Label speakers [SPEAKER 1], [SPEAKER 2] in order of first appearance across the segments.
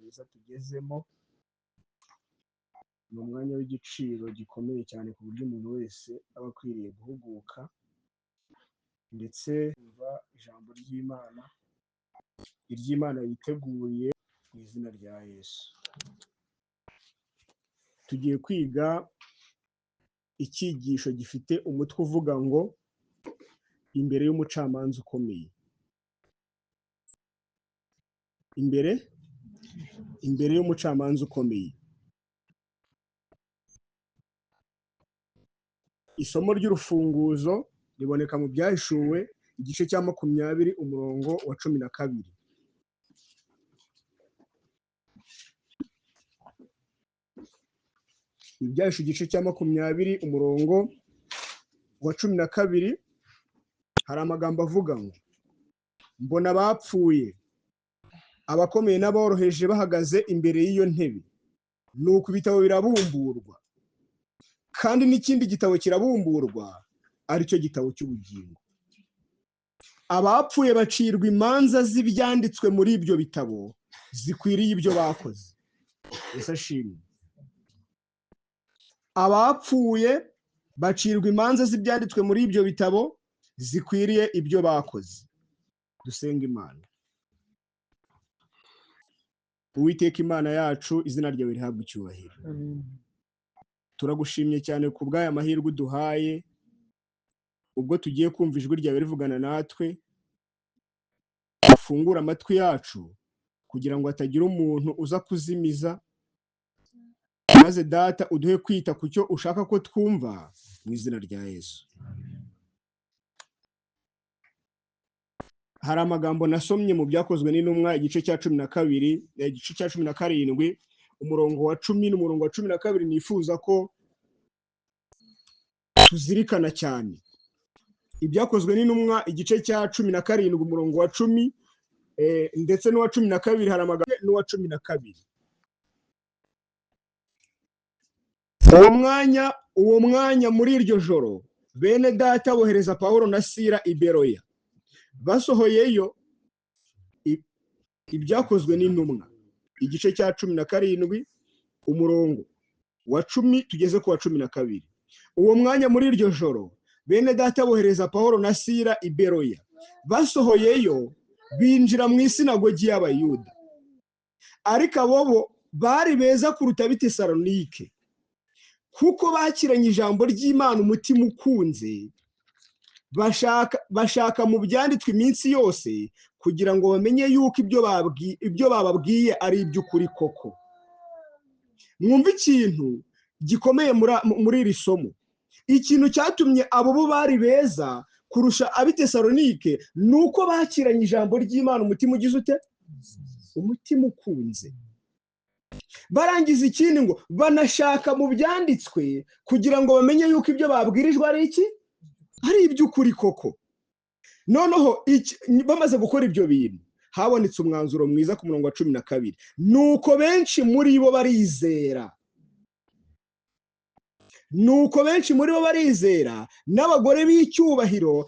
[SPEAKER 1] mwiza tugezemo. Ni umwanya w'igiciro gikomeye cyane ku buryo umuntu wese aba akwiriye guhuguka ndetse yumva ijambo ry'Imana, iry'Imana yiteguye mu izina rya Yesu. Tugiye kwiga icyigisho gifite umutwe uvuga ngo imbere y'umucamanza ukomeye. Imbere y'umucamanza ukomeye. Isomo ry'urufunguzo riboneka mu Byahishuwe igice cya 20 umurongo wa 12. Ibyahishuwe igice cya 20 umurongo wa 12, hari amagambo avuga ngo mbona abapfuye, abakomeye n'aboroheje bahagaze imbere y'iyo ntebe, nuko ibitabo birabumburwa, kandi n'ikindi gitabo kirabumburwa, aricyo gitabo cy'ubugingo. Abapfuye bacirwa imanza z'ibyanditswe muri ibyo bitabo zikwiriye ibyo bakoze. Yesu ashimwe. Abapfuye bacirwa imanza z'ibyanditswe muri ibyo bitabo zikwiriye ibyo bakoze. Dusenga Imana. Uwiteka Imana yacu, izina ryawe rihabwe icyubahiro. Turagushimye cyane ku bw'aya mahirwe uduhaye, ubwo tugiye kumva ijwi ryawe rivugana natwe. Ufungure amatwi yacu kugira ngo hatagira umuntu uza kuzimiza, maze Data uduhe kwita ku cyo ushaka ko twumva mu izina rya Yesu. Hari amagambo nasomye mu Byakozwe n'Intumwa igice cya 12, igice cya 17, umurongo wa 10 n'umurongo wa 12, nifuza ko tuzirikana cyane. Ibyakozwe n'Intumwa igice cya 17 umurongo wa 10 ndetse n'uwa 12, hari amagambo n'uwa 12. Uwo mwanya muri iryo joro bene Data bohereza Pawulo na Sila i Beroya. Basohoyeyo Ibyakozwe n'Intumwa igice cya 17 umurongo wa 10 tugeze ku wa 12. Uwo mwanya muri iryo joro bene Data bohereza Pawulo na Sila i Beroya. Basohoyeyo binjira mu isinagogi y'Abayuda. Ariko abo bo bari beza kuruta ab'i Tesalonike, kuko bakiranye ijambo ry'Imana umutima ukunze, bashaka mu byanditswe iminsi yose kugira ngo bamenye yuko ibyo bababwiye ari iby'ukuri koko. Mwumve ikintu gikomeye muri iri somo. Ikintu cyatumye abo bo bari beza kurusha ab'i Tesalonike ni uko bakiranye ijambo ry'Imana umutima ugize ute? Umutima ukunze. Barangiza ikindi ngo banashaka mu byanditswe kugira ngo bamenye yuko ibyo babwirijwe ari iki? Ari iby'ukuri koko. Noneho bamaze gukora ibyo bintu habonetse umwanzuro mwiza ku murongo wa 12. Nuko benshi muri bo barizera. Nuko benshi muri bo barizera, n'abagore b'icyubahiro,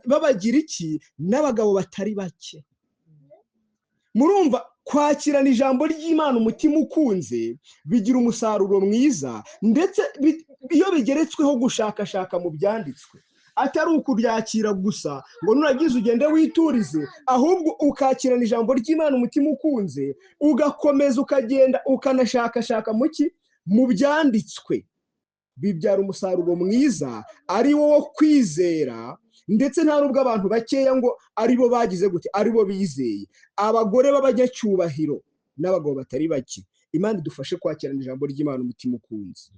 [SPEAKER 1] b'Abagiriki, n'abagabo batari bake. Murumva kwakirana ijambo ry'Imana umutima ukunze bigira umusaruro mwiza, ndetse iyo bigeretsweho gushakashaka mu byanditswe, atari ukubyakira gusa ngo nuragize ugende witurize, ahubwo ukakirana ijambo ry'Imana umutima ukunze, ugakomeza ukagenda ukanashakashaka mu byanditswe, bibyara umusaruro mwiza ari wo wo kwizera. Ndetse nta nubwo abantu bakeya ngo aribo bagize gute, aribo bizeye, abagore b'abanyacyubahiro n'abagabo batari bake. Imana idufashe kwakirana ijambo ry'Imana umutima ukunze,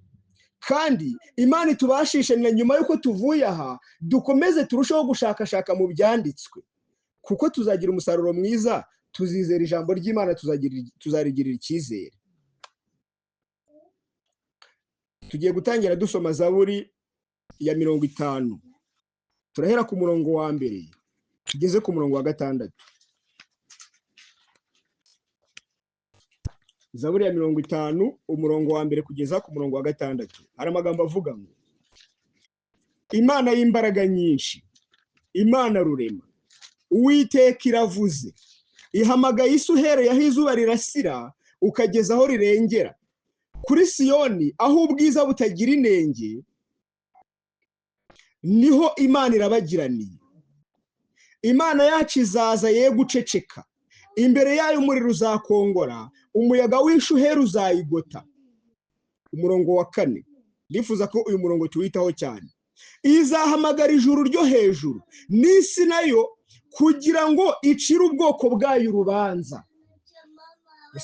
[SPEAKER 1] kandi Imana itubashishe na nyuma y'uko tuvuye aha dukomeze turusheho gushakashaka mu byanditswe, kuko tuzagira umusaruro mwiza, tuzizera ijambo ry'Imana, tuzarigirira icyizere. Tugiye gutangira dusoma Zaburi ya 50. Turahera ku murongo wa 1 tugeze ku murongo wa 6. Zaburi ya 50 umurongo wa 1 kugeza ku murongo wa 6. Hari amagambo avuga ngo Imana y'imbaraga nyinshi, Imana rurema, Uwiteka iravuze, ihamagaye isi uhereye aho izuba rirasira ukageza aho rirengera. Kuri Siyoni aho ubwiza butagira inenge, niho Imana irabagiraniye. Imana yacu izaza ye guceceka, imbere yayo umuriro uzakongora, umuyaga w'ishuheri uzayigota. Umurongo wa 4, ndifuza ko uyu murongo tuwitaho cyane. Izahamagara ijuru ryo hejuru n'isi nayo, kugira ngo icire ubwoko bwayo urubanza.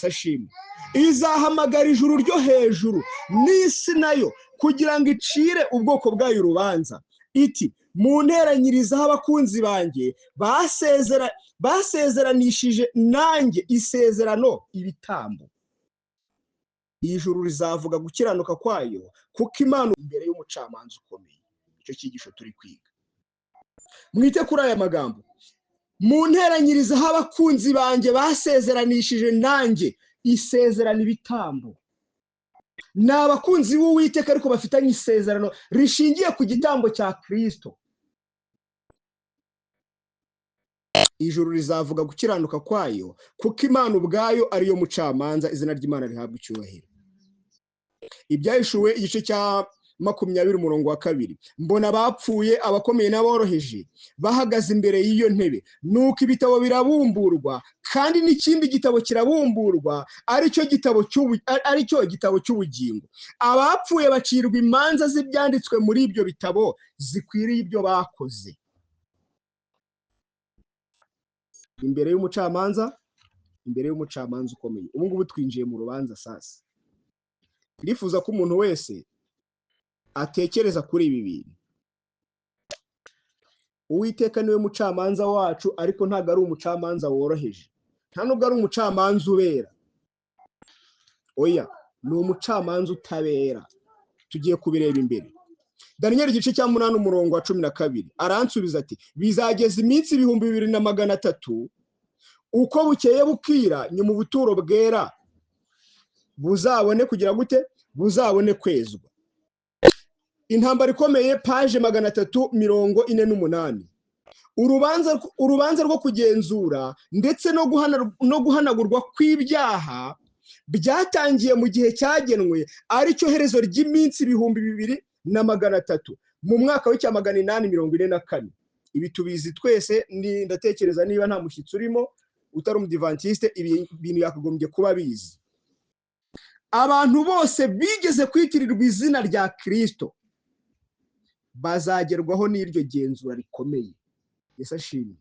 [SPEAKER 1] Ashimwe. Izahamagara ijuru ryo hejuru n'isi nayo, kugira ngo icire ubwoko bwayo urubanza. Iti munteranyirizaho abakunzi banjye basezeranishije nanjye isezerano ibitambo. Ijuru rizavuga gukiranuka kwayo, kuko Imana imbere y'umucamanza ukomeye. Icyo cyigisho turi kwiga. Mwite kuri aya magambo: munteranyirizaho abakunzi banjye basezeranishije nanjye isezerano ibitambo. Ni abakunzi b'Uwiteka ariko bafitanye isezerano rishingiye ku gitambo cya Kristo. Ijuru rizavuga gukiranuka kwayo, kuko Imana ubwayo ariyo mucamanza. Izina ry'Imana rihabwa icyubahiro. Ibyahishuwe igice cya 20 umurongo wa 2, mbona abapfuye, abakomeye n'aboroheje, bahagaze imbere y'iyo ntebe. Nuko ibitabo birabumburwa, kandi n'ikindi gitabo kirabumburwa, aricyo gitabo cy'ubugingo. Abapfuye bacirwa imanza z'ibyanditswe muri ibyo bitabo zikwiriye ibyo bakoze. Imbere y'umucamanza, imbere y'umucamanza ukomeye. Ubu ngubu twinjiye mu rubanza sasa. Ndifuza ko umuntu wese atekereza kuri ibi bintu. Uwiteka niwe mucamanza wacu, ariko ntabwo ari umucamanza woroheje, nta nubwo ari umucamanza ubera. Oya, ni umucamanza utabera. Tugiye kubireba imbere. Daniel igice cya 8 umurongo wa 12, aransubiza ati bizageza iminsi 2300, uko bukeye bukira, nyuma ubuturo bwera buzabone kugira gute? Buzabone kwezwa. Intambara ikomeye, paje 348. Urubanza rwo kugenzura ndetse no guhanagurwa kw'ibyaha byatangiye mu gihe cyagenwe, aricyo herezo ry'iminsi 2300 mu mwaka w'1844. Ibi tubizi twese, ndatekereza niba nta mushyitsi urimo utari umudivantiste, ibi bintu yakagombye kuba bizi. Abantu bose bigeze kwitirirwa izina rya Kristo bazagerwaho n'iryo genzura rikomeye. Yesu ashimwe.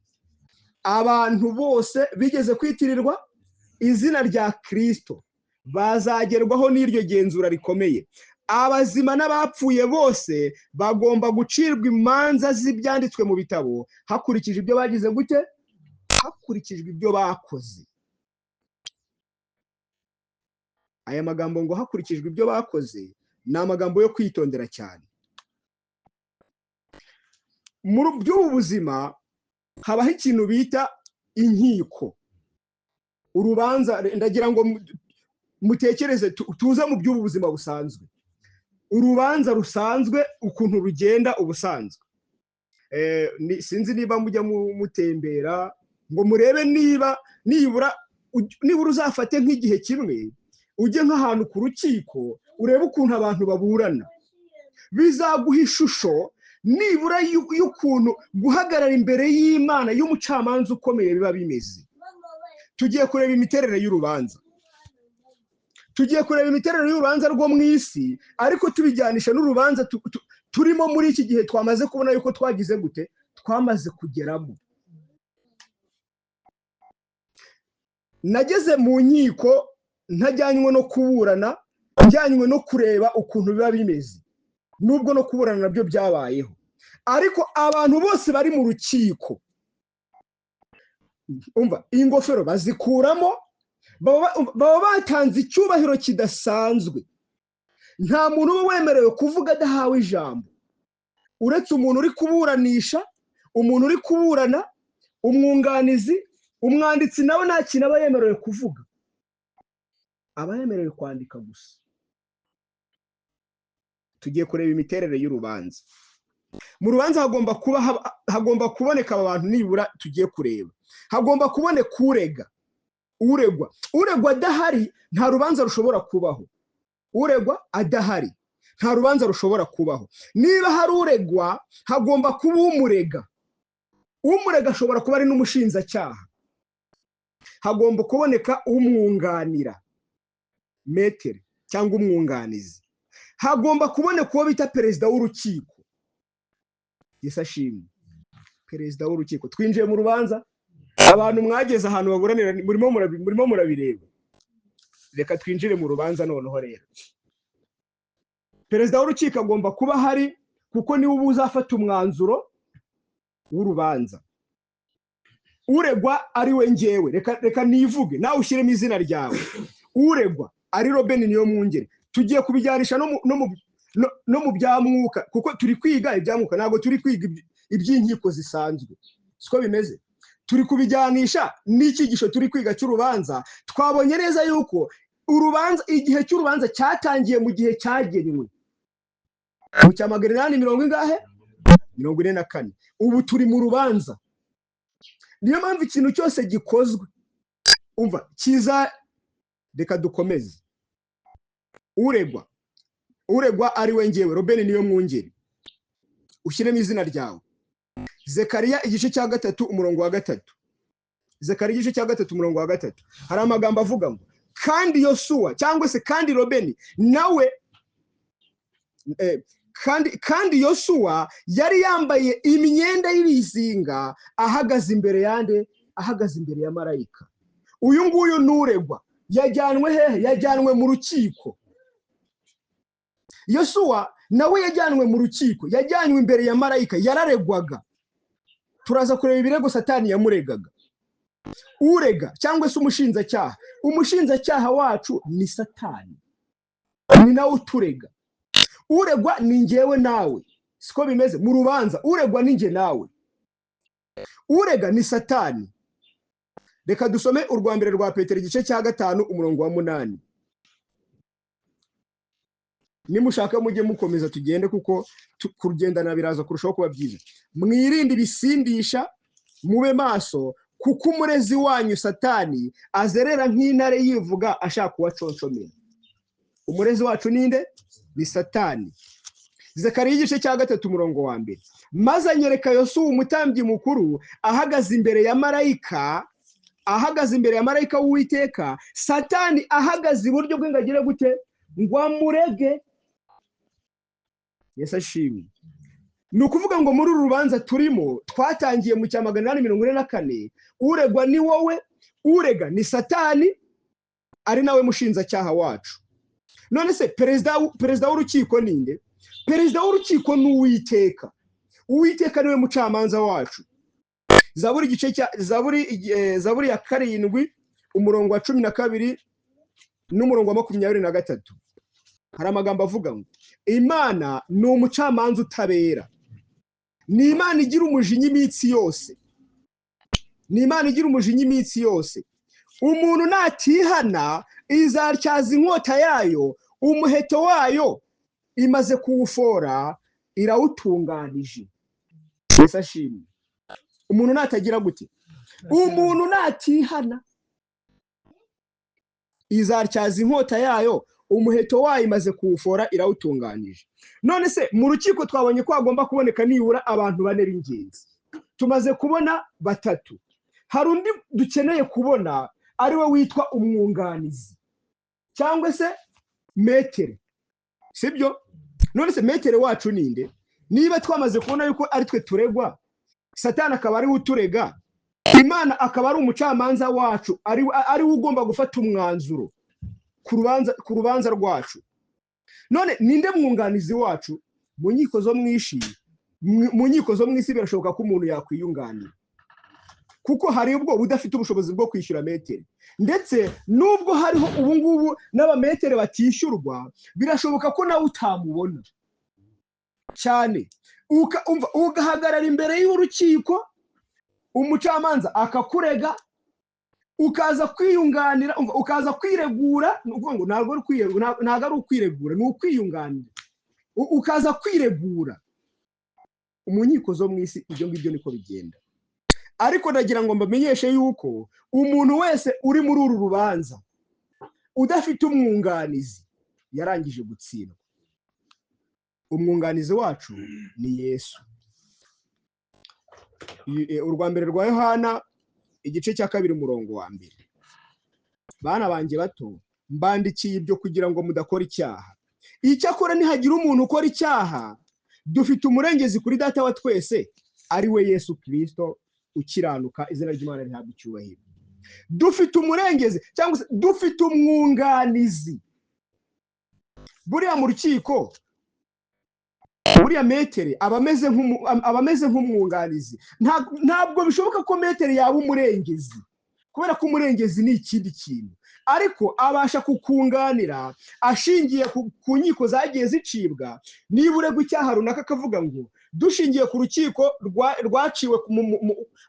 [SPEAKER 1] Abantu bose bigeze kwitirirwa izina rya Kristo bazagerwaho n'iryo genzura rikomeye. Abazima n'abapfuye bose bagomba gucirwa imanza z'ibyanditswe mu bitabo hakurikijwe ibyo bagize gute? Hakurikijwe ibyo bakoze. Aya magambo ngo hakurikijwe ibyo bakoze ni amagambo yo kwitondera cyane. Mu by'ubu buzima habaho ikintu bita inkiko, urubanza. Ndagira ngo mutekereze, tuze mu by'ubu buzima busanzwe, urubanza rusanzwe ukuntu rugenda ubusanzwe. Sinzi niba mujya mutembera ngo murebe niba nibura uzafate nk'igihe kimwe ujye nk'ahantu ku rukiko urebe ukuntu abantu baburana, bizaguha ishusho nibura y'ukuntu guhagarara imbere y'Imana y'umucamanza ukomeye biba bimeze. Tugiye kureba imiterere y'urubanza, tugiye kureba imiterere y'urubanza rwo mu isi, ariko tubijyanisha n'urubanza turimo muri iki gihe twamaze kubona yuko twagize gute, twamaze kugeramo. Nageze mu nkiko ntajyanywe no kuburana, njyanywe no kureba ukuntu biba bimeze, nubwo no kuburana nabyo byabayeho. Ariko abantu bose bari mu rukiko, umva, ingofero bazikuramo, baba batanze icyubahiro kidasanzwe. Nta muntu uba wemerewe kuvuga adahawe ijambo, uretse umuntu uri kuburanisha, umuntu uri kuburana, umwunganizi, umwanditsi nawe nta kintu aba yemerewe kuvuga, aba yemerewe kwandika gusa. Tugiye kureba imiterere y'urubanza. Mu rubanza hagomba kuboneka aba bantu nibura tugiye kureba. Hagomba kuboneka urega. Uregwa, uregwa adahari nta rubanza rushobora kubaho. Uregwa adahari nta rubanza rushobora kubaho. Niba hari uregwa, hagomba kuba umurega. Umurega ashobora kuba ari n'umushinjacyaha. Hagomba kuboneka umwunganira, maître cyangwa umwunganizi. Hagomba kuboneka uwo bita perezida w'urukiko. Yesu ashimwe. Perezida w'urukiko. Twinjiye mu rubanza. Abantu mwageze ahantu baburanira, murimo murabireba. Reka twinjire mu rubanza noneho rero. Perezida w'urukiko agomba kuba ahari, kuko niwe uba uzafata umwanzuro w'urubanza. Uregwa ari we ngewe, reka nivuge, nawe ushyiremo izina ryawe. Uregwa ari Robin Niyomwungere. Tugiye kubijyanisha no mu bya mwuka, kuko turi kwiga ibya mwuka, ntabwo turi kwiga iby'inkiko zisanzwe, siko bimeze. Turi kubijyanisha n'icyigisho turi kwiga cy'urubanza. Twabonye neza yuko urubanza, igihe cy'urubanza cyatangiye mu gihe cyagenwe, mu cya 800 mirongo ingahe? 44. Ubu turi mu rubanza. Niyo mpamvu ikintu cyose gikozwe, umva kiza. Reka dukomeze. Uregwa ari we ngewe Robin Niyomwungere, ushyiremo izina ryawe. Zekariya igice cya 3 umurongo wa 3. Zekariya igice cya 3 umurongo wa 3, hari amagambo avuga ngo: "Kandi Yosuwa", cyangwa se kandi Robeni nawe, kandi Yosuwa yari yambaye imyenda y'ibizinga, ahagaze imbere yande? Ahagaze imbere ya marayika. Uyu nguyu n'uregwa. Yajyanwe hehe? Yajyanwe mu rukiko. Yosuwa nawe yajyanwe mu rukiko, yajyanywe imbere ya marayika, yararegwaga. Turaza kureba ibirego Satani yamuregaga. Urega cyangwa se umushinjacyaha, umushinjacyaha wacu ni Satani, ni nawe uturega. Uregwa ni ngewe nawe, siko bimeze? Mu rubanza uregwa ni nge nawe, urega ni Satani. Reka dusome urwa mbere rwa Petero igice cya 5 umurongo wa 8. Nimushaka mujye mukomeza tugende, kuko kugendana biraza kurushaho kuba byiza. "Mwirinde ibisindisha, mube maso, kuko umurezi wanyu Satani azerera nk'intare yivuga, ashaka uwaconshomera." Umurezi wacu ninde? Ni Satani. Zekariya igice cya 3 umurongo wa 1: "Maze anyereka Yosuwa umutambyi mukuru ahagaze imbere ya marayika, ahagaze imbere ya marayika w'Uwiteka, Satani ahagaze iburyo bwe ngo agire gute? Ngo amurege." Yesu ashimwe. Ni ukuvuga ngo muri uru rubanza turimo, twatangiye mu cya 844, uregwa ni wowe, urega ni Satani, ari nawe mushinjacyaha wacu. None se perezida w'urukiko ninde? Perezida w'urukiko ni Uwiteka. Uwiteka niwe mucamanza wacu. Zaburi igice cya Zaburi ya 7 umurongo wa 12 n'umurongo wa 23, hari amagambo avuga ngo: "Imana ni umucamanza utabera, ni Imana igira umujinya iminsi yose, ni Imana igira umujinya iminsi yose. Umuntu natihana izatyaza inkota yayo, umuheto wayo imaze kuwufora, irawutunganije." Yesu ashimwe. Umuntu natagira gute? Umuntu natihana izatyaza inkota yayo, umuheto wayo imaze kuwufora, irawutunganije. None se mu rukiko twabonye ko hagomba kuboneka nibura abantu bane b'ingenzi. Tumaze kubona batatu. Hari undi dukeneye kubona, ari we witwa umwunganizi cyangwa se maître, sibyo? None se maître wacu ninde? Niba twamaze kubona yuko ari twe turegwa, Satani akaba ari we uturega, Imana akaba ari umucamanza wacu, ari we ugomba gufata umwanzuro ku rubanza rwacu, none ninde mwunganizi wacu? Mu nkiko zo mu isi birashoboka ko umuntu yakwiyunganira, kuko hari ubwo udafite ubushobozi bwo kwishyura maître. Ndetse nubwo hariho ubu ngubu n'abamaître batishyurwa, birashoboka ko nawe utamubona cyane. Ugahagarara imbere y'urukiko, umucamanza akakurega, ukaza kwiyunganira, ukaza kwiregura. Ni ukuvuga ngo ntabwo ari ukwiregura, ni ukwiyunganira. Ukaza kwiregura. Mu nkiko zo mu isi ibyo ngibyo niko bigenda. Ariko ndagira ngo mbamenyeshe yuko umuntu wese uri muri uru rubanza udafite umwunganizi yarangije gutsindwa. Umwunganizi wacu ni Yesu. Urwa mbere rwa Yohana igice cya 2 umurongo wa 1. Bana banjye bato, mbandikiye ibyo kugira ngo mudakora icyaha. Icyakora nihagira umuntu ukora icyaha, dufite umurengezi kuri Data wa twese, ari we Yesu Kristo ukiranuka, izina ry'Imana rihabwa icyubahiro. Dufite umurengezi cyangwa se dufite umwunganizi. Buriya mu rukiko, buriya metere aba ameze nk'umwunganizi. Ntabwo bishoboka ko metere yaba umurengezi, kubera ko umurengezi ni ikindi kintu, ariko abasha kukunganira ashingiye ku nkiko zagiye zicibwa. Niba uregwa icyaha runaka akavuga ngo dushingiye ku rukiko rwaciwe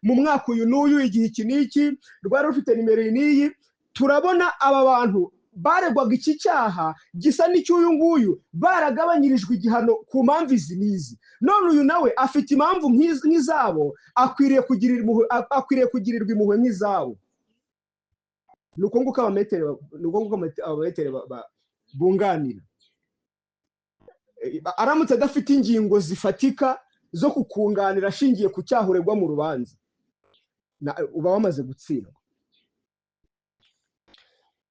[SPEAKER 1] mu mwaka uyu n'uyu, igihe iki n'iki, rwari rufite nimero iyi n'iyi, turabona aba bantu baregwaga iki cyaha gisa n'icy'uyu nguyu baragabanyirijwe igihano ku mpamvu izi n'izi, none uyu nawe afite impamvu nk'izabo, akwiriye kugirirwa impuhwe nk'izabo. Nuko nguko abametere bunganira. Aramutse adafite ingingo zifatika zo kukunganira ashingiye ku cyaha uregwa mu rubanza, uba wamaze gutsindwa.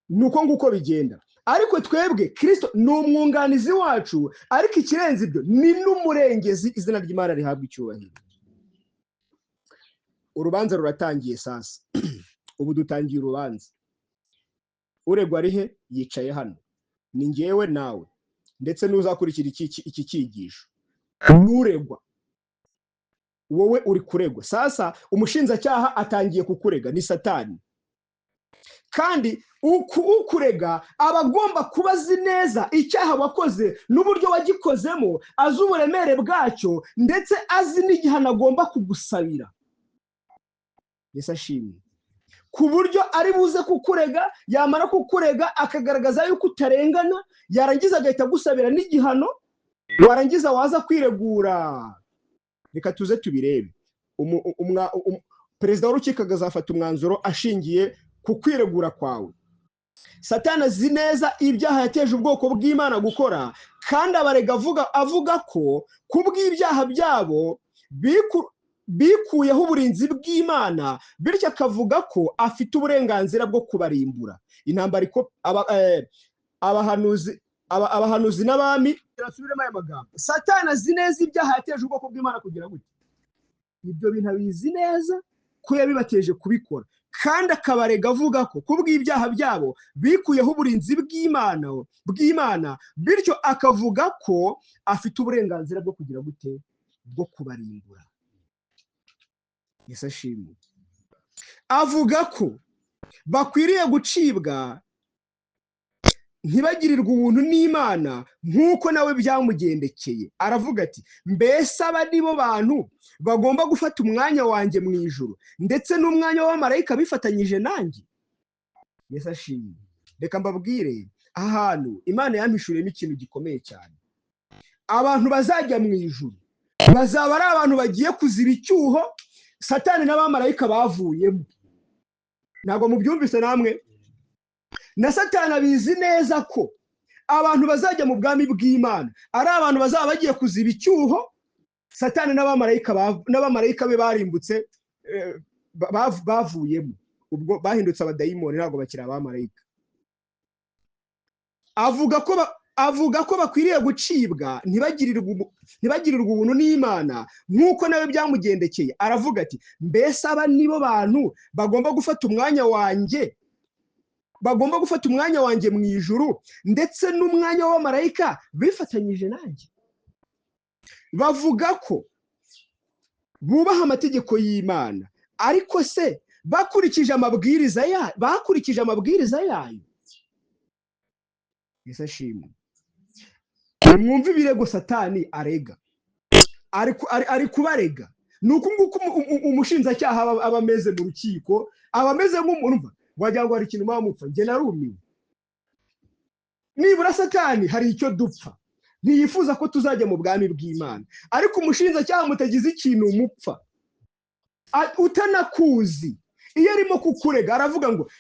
[SPEAKER 1] Nuko nguko bigenda. Ariko twebwe Kristo ni umwunganizi wacu, ariko ikirenze ibyo ni n'umurengezi, izina ry'Imana rihabwa icyubahiro. Urubanza ruratangiye sasa. Ubu dutangiye urubanza. Uregwa ari he? Yicaye hano. Ni njyewe nawe, ndetse n'uzakurikira iki cyigisho. N'uregwa, wowe uri kuregwa. Sasa umushinjacyaha atangiye kukurega, ni Satani. Kandi ukurega aba agomba kuba azi neza icyaha wakoze n'uburyo wagikozemo, azi uburemere bwacyo, ndetse azi n'igihano agomba kugusabira. Yesu ashimwe. Ku buryo ari buze kukurega, yamara kukurega akagaragaza yuko utarengana, yarangiza agahita agusabira n'igihano, warangiza waza kwiregura. Reka tuze tubirebe. Perezida w'urukiko azafata umwanzuro ashingiye ku kwiregura kwawe. Satani azi neza ibyaha yateje ubwoko bw'Imana gukora, kandi abarega avuga ko kubw'ibyaha byabo bikuyeho uburinzi bw'Imana, bityo akavuga ko afite uburenganzira bwo kubarimbura. Intambara abahanuzi n'abami. Rasubiremo aya magambo. Satani azi neza ibyaha yateje ubwoko bw'Imana kugira gute. Ibyo bintu abizi neza ko yabibateje kubikora, kandi akabarega avuga ko kubw'ibyaha byabo bikuyeho uburinzi bw'Imana, bityo akavuga ko afite uburenganzira bwo kugira gute, bwo kubarimbura. Yesu ashimwe. Avuga ko bakwiriye gucibwa ntibagirirwe ubuntu n'Imana nk'uko nawe byamugendekeye. Aravuga ati mbese aba nibo bantu bagomba gufata umwanya wanjye mu ijuru, ndetse n'umwanya w'abamarayika bifatanyije nanjye. Yesu ashimwe. Reka mbabwire, ahantu Imana yampishuriyemo ikintu gikomeye cyane. Abantu bazajya mu ijuru bazaba ari abantu bagiye kuziba icyuho Satani n'abamarayika bavuyemo. Ntabwo mubyumvise namwe? Na Satani abizi neza ko abantu bazajya mu bwami bw'Imana ari abantu bazaba bagiye kuziba icyuho Satani n'abamarayika be barimbutse, bavuyemo. Ubwo bahindutse abadayimoni, ntabwo bakiri abamarayika. Avuga ko bakwiriye gucibwa ntibagirirwe ubuntu n'Imana nk'uko nawe byamugendekeye. Aravuga ati mbese aba nibo bantu bagomba gufata umwanya wanjye, bagomba gufata umwanya wanjye mu ijuru, ndetse n'umwanya w'abamarayika bifatanyije nanjye. Bavuga ko bubaha amategeko y'Imana, ariko se bakurikije amabwiriza yayo. Yesu ashimwe. Mwumve ibirego Satani arega, ari kubarega. Nuko nguko umushinjacyaha aba ameze mu rukiko, aba ameze nk'umuntu wagira ngo hari ikintu bamupfa. Njye narumiwe. Nibura Satani hari icyo dupfa, ntiyifuza ko tuzajya mu bwami bw'Imana, ariko umushinjacyaha mutagize ikintu mupfa, Utanakuzi, iyo arimo kukurega aravuga ngo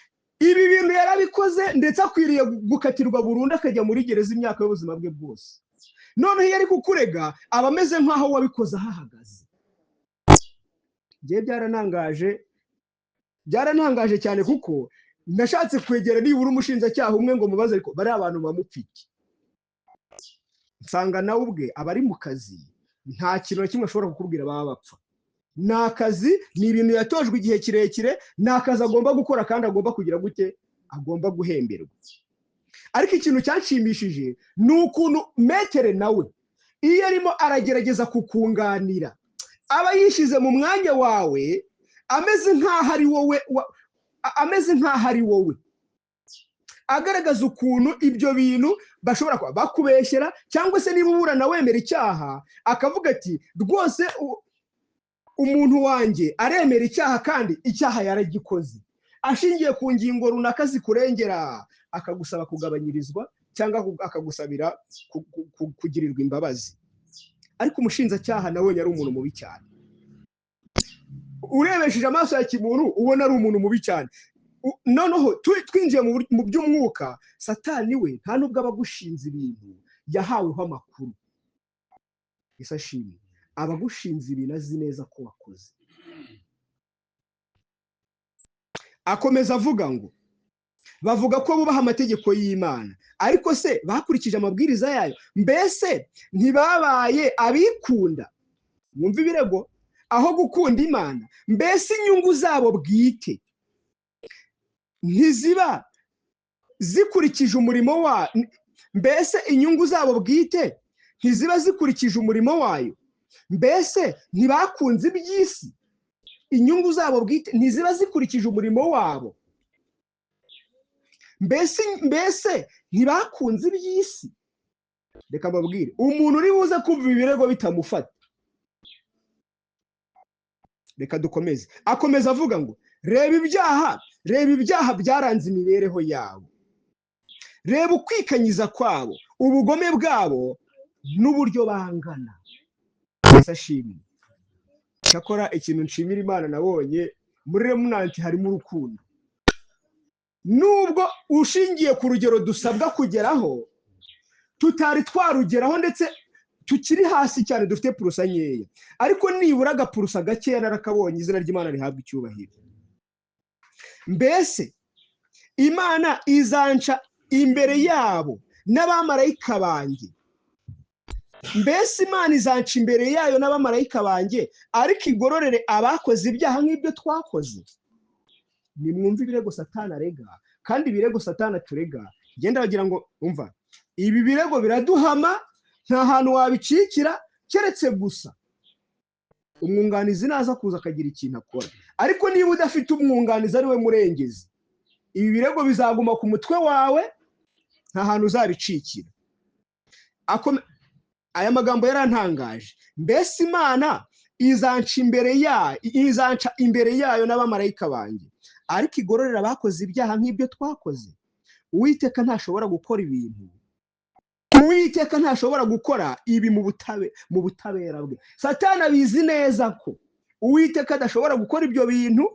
[SPEAKER 1] ibi bintu yarabikoze, ndetse akwiriye gukatirwa burundu akajya muri gereza imyaka y'ubuzima bwe bwose. Noneho iyo ari kukurega aba ameze nk'aho wabikoze ahahagaze. Njyewe byarantangaje, byarantangaje cyane, kuko nashatse kwegera nibura umushinjacyaha umwe ngo mubaze, ariko bariya abantu bamupfike, nsanga nawe ubwe aba ari mu kazi, nta kintu na kimwe ashobora kukubwira baba bapfa. Ni akazi, ni ibintu yatojwe igihe kirekire, ni akazi agomba gukora kandi agomba kugira gute? Agomba guhemberwa. Ariko ikintu cyanshimishije ni ukuntu maître nawe iyo arimo aragerageza kukunganira aba yishyize mu mwanya wawe, ameze nk'aho ari wowe, ameze nk'aho ari wowe, agaragaza ukuntu ibyo bintu bashobora kuba bakubeshyera, cyangwa se niba uburana wemera icyaha akavuga ati rwose umuntu wanjye aremera icyaha kandi icyaha yaragikoze, ashingiye ku ngingo runaka zikurengera, akagusaba kugabanyirizwa cyangwa akagusabira kugirirwa imbabazi. Ariko umushinjacyaha nawe ari umuntu mubi cyane. Urebesheje amaso ya kimuntu ubona ari umuntu mubi cyane. Noneho twinjiye mu by'umwuka, Satani we nta nubwo aba agushinze ibintu yahaweho amakuru. Yesu ashimwe. Aba agushinze ibintu azi neza ko wakoze. Akomeza avuga ngo bavuga ko bubaha amategeko y'Imana, ariko se bakurikije amabwiriza yayo? Mbese ntibabaye abikunda? Mwumve ibirego aho gukunda Imana. Mbese inyungu zabo bwite ntiziba zikurikije umurimo wa mbese inyungu zabo bwite ntiziba zikurikije umurimo wayo? Mbese ntibakunze iby'isi? Inyungu zabo bwite ntiziba zikurikije umurimo wabo? Mbese ntibakunze iby'isi? Reka mbabwire, umuntu uri buze kumva ibirego bitamufata. Reka dukomeze. Akomeza avuga ngo reba ibyaha, reba ibyaha byaranze imibereho yabo, reba ukwikanyiza kwabo, ubugome bwabo n'uburyo bangana. Yesu ashimwe. Cyakora ikintu nshimira Imana nabonye muri Remnant harimo urukundo. Nubwo ushingiye ku rugero dusabwa kugeraho tutari twarugeraho, ndetse tukiri hasi cyane, dufite purusa nkeya, ariko nibura agapurusa gakeya narakabonye. Izina ry'Imana rihabwa icyubahiro. Mbese Imana izanca imbere yabo n'abamarayika banjye? Mbese Imana izanca imbere yayo n'abamarayika banjye, ariko igororere abakoze ibyaha nk'ibyo twakoze? Nimwumve ibirego Satani arega, kandi ibirego Satani aturega, ngenda bagira ngo umva ibi birego biraduhama, nta hantu wabicikira keretse gusa umwunganizi naza kuza akagira ikintu akora. Ariko niba udafite umwunganizi ari we murengezi, ibi birego bizaguma ku mutwe wawe, nta hantu uzabicikira. Aya magambo yarantangaje. Mbese Imana izanca imbere yayo, izanca imbere yayo n'abamarayika banjye, ariko igororera abakoze ibyaha nk'ibyo twakoze? Uwiteka ntashobora gukora ibintu, Uwiteka ntashobora gukora ibi mu butabera bwe. Satani abizi neza ko Uwiteka adashobora gukora ibyo bintu.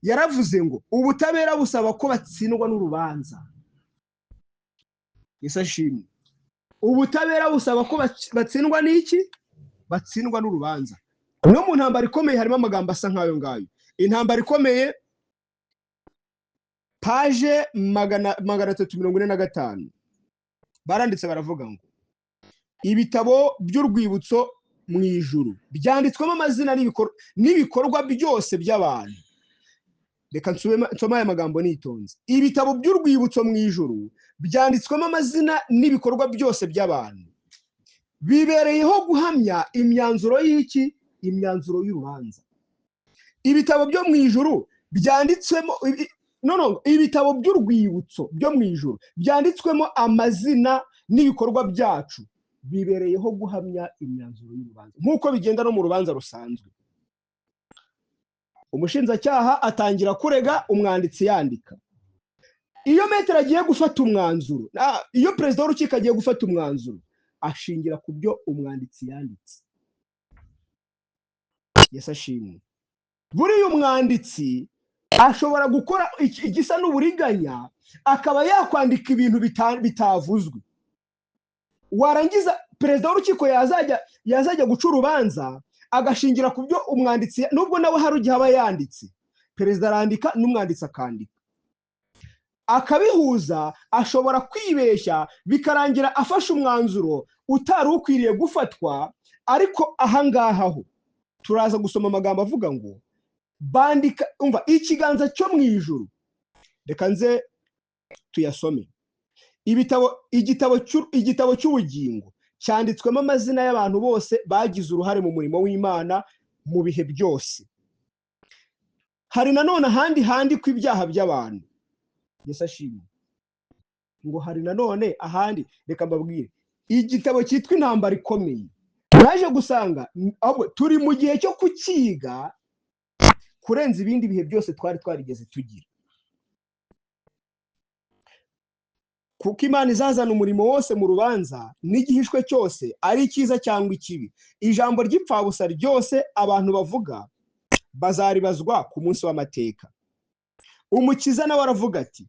[SPEAKER 1] Yaravuze ngo ubutabera busaba ko batsindwa n'urubanza. Yesu ashimwe. Ubutabera busaba ko batsindwa n'iki? Batsindwa n'urubanza. No mu ntambara ikomeye harimo amagambo asa nk'ayo ngayo. Intambara ikomeye, page 345, baranditse baravuga ngo ibitabo by'urwibutso mu ijuru byanditswemo amazina n'ibikorwa byose by'abantu. Reka nsome aya magambo nitonze. Ibitabo by'urwibutso mu ijuru byanditswemo amazina n'ibikorwa byose by'abantu, bibereyeho guhamya imyanzuro y'iki? Imyanzuro y'urubanza. Ibitabo byo mu ijuru byanditswemo ibitabo by'urwibutso byo mu ijuru byanditswemo amazina n'ibikorwa byacu, bibereyeho guhamya imyanzuro y'urubanza, nk'uko bigenda no mu rubanza rusanzwe. Umushinjacyaha atangira kurega, umwanditsi yandika. Iyo maître agiye gufata umwanzuro, iyo perezida w'urukiko agiye gufata umwanzuro, ashingira ku byo umwanditsi yanditse. Yesu ashimwe. Buriya umwanditsi ashobora gukora igisa n'uburiganya, akaba yakwandika ibintu bitavuzwe. Warangiza perezida w'urukiko yazajya guca urubanza agashingira ku byo umwanditsi, nubwo nawe hari igihe aba yanditse. Perezida arandika n'umwanditsi akandika, akabihuza. Ashobora kwibeshya bikarangira afashe umwanzuro utari ukwiriye gufatwa. Ariko ahangaha ho turaza gusoma amagambo avuga ngo bandika, umva, ikiganza cyo mu ijuru. Reka nze tuyasome. Igitabo cy'ubugingo cyanditswemo amazina y'abantu bose bagize uruhare mu murimo w'Imana mu bihe byose. Hari nanone ahandi handikwa ibyaha by'abantu. Yesu ashimwe. Ngo hari nanone ahandi, reka mbabwire, igitabo cyitwa Intambara Ikomeye, naje gusanga ahubwo turi mu gihe cyo kukiga kurenza ibindi bihe byose twari twarigeze tugira, kuko Imana izazana umurimo wose mu rubanza n'igihishwe cyose, ari icyiza cyangwa ikibi. Ijambo ry'ipfabusa ryose abantu bavuga bazaribazwa ku munsi w'amateka. Umukiza nawe aravuga ati: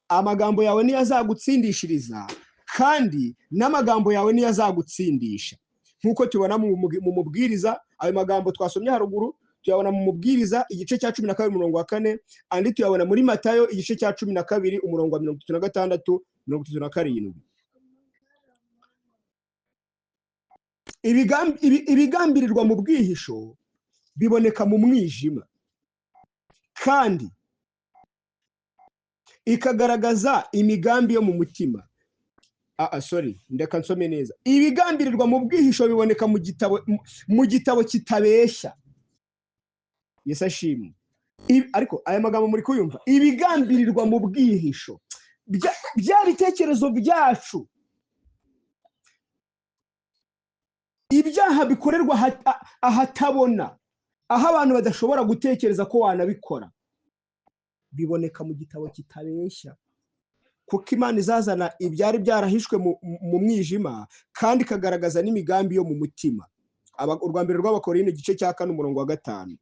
[SPEAKER 1] "Amagambo yawe niyo azagutsindishiriza, kandi n'amagambo yawe niyo azagutsindisha." Nk'uko tubona mu Mubwiriza, ayo magambo twasomye haruguru tuyabona mu Mubwiriza igice cya 12 umurongo wa 4, andi tuyabona muri Matayo igice cya 12 umurongo wa 36, 37. Ibigambirirwa mu bwihisho biboneka mu mwijima, kandi ikagaragaza imigambi yo mu mutima. Sorry, ndeka nsome neza. Ibigambirirwa mu bwihisho biboneka mu gitabo kitabeshya. Yesu ashimwe. Ariko aya magambo muri kuyumva, ibigambirirwa mu bwihisho, bya bitekerezo byacu, ibyaha bikorerwa ahatabona, aho abantu badashobora gutekereza ko wanabikora, biboneka mu gitabo kitabeshya. Kuko Imana izazana ibyari byarahishwe mu mwijima, kandi ikagaragaza n'imigambi yo mu mutima. Urwa mbere rw'Abakorinto igice cya 4 umurongo wa 5.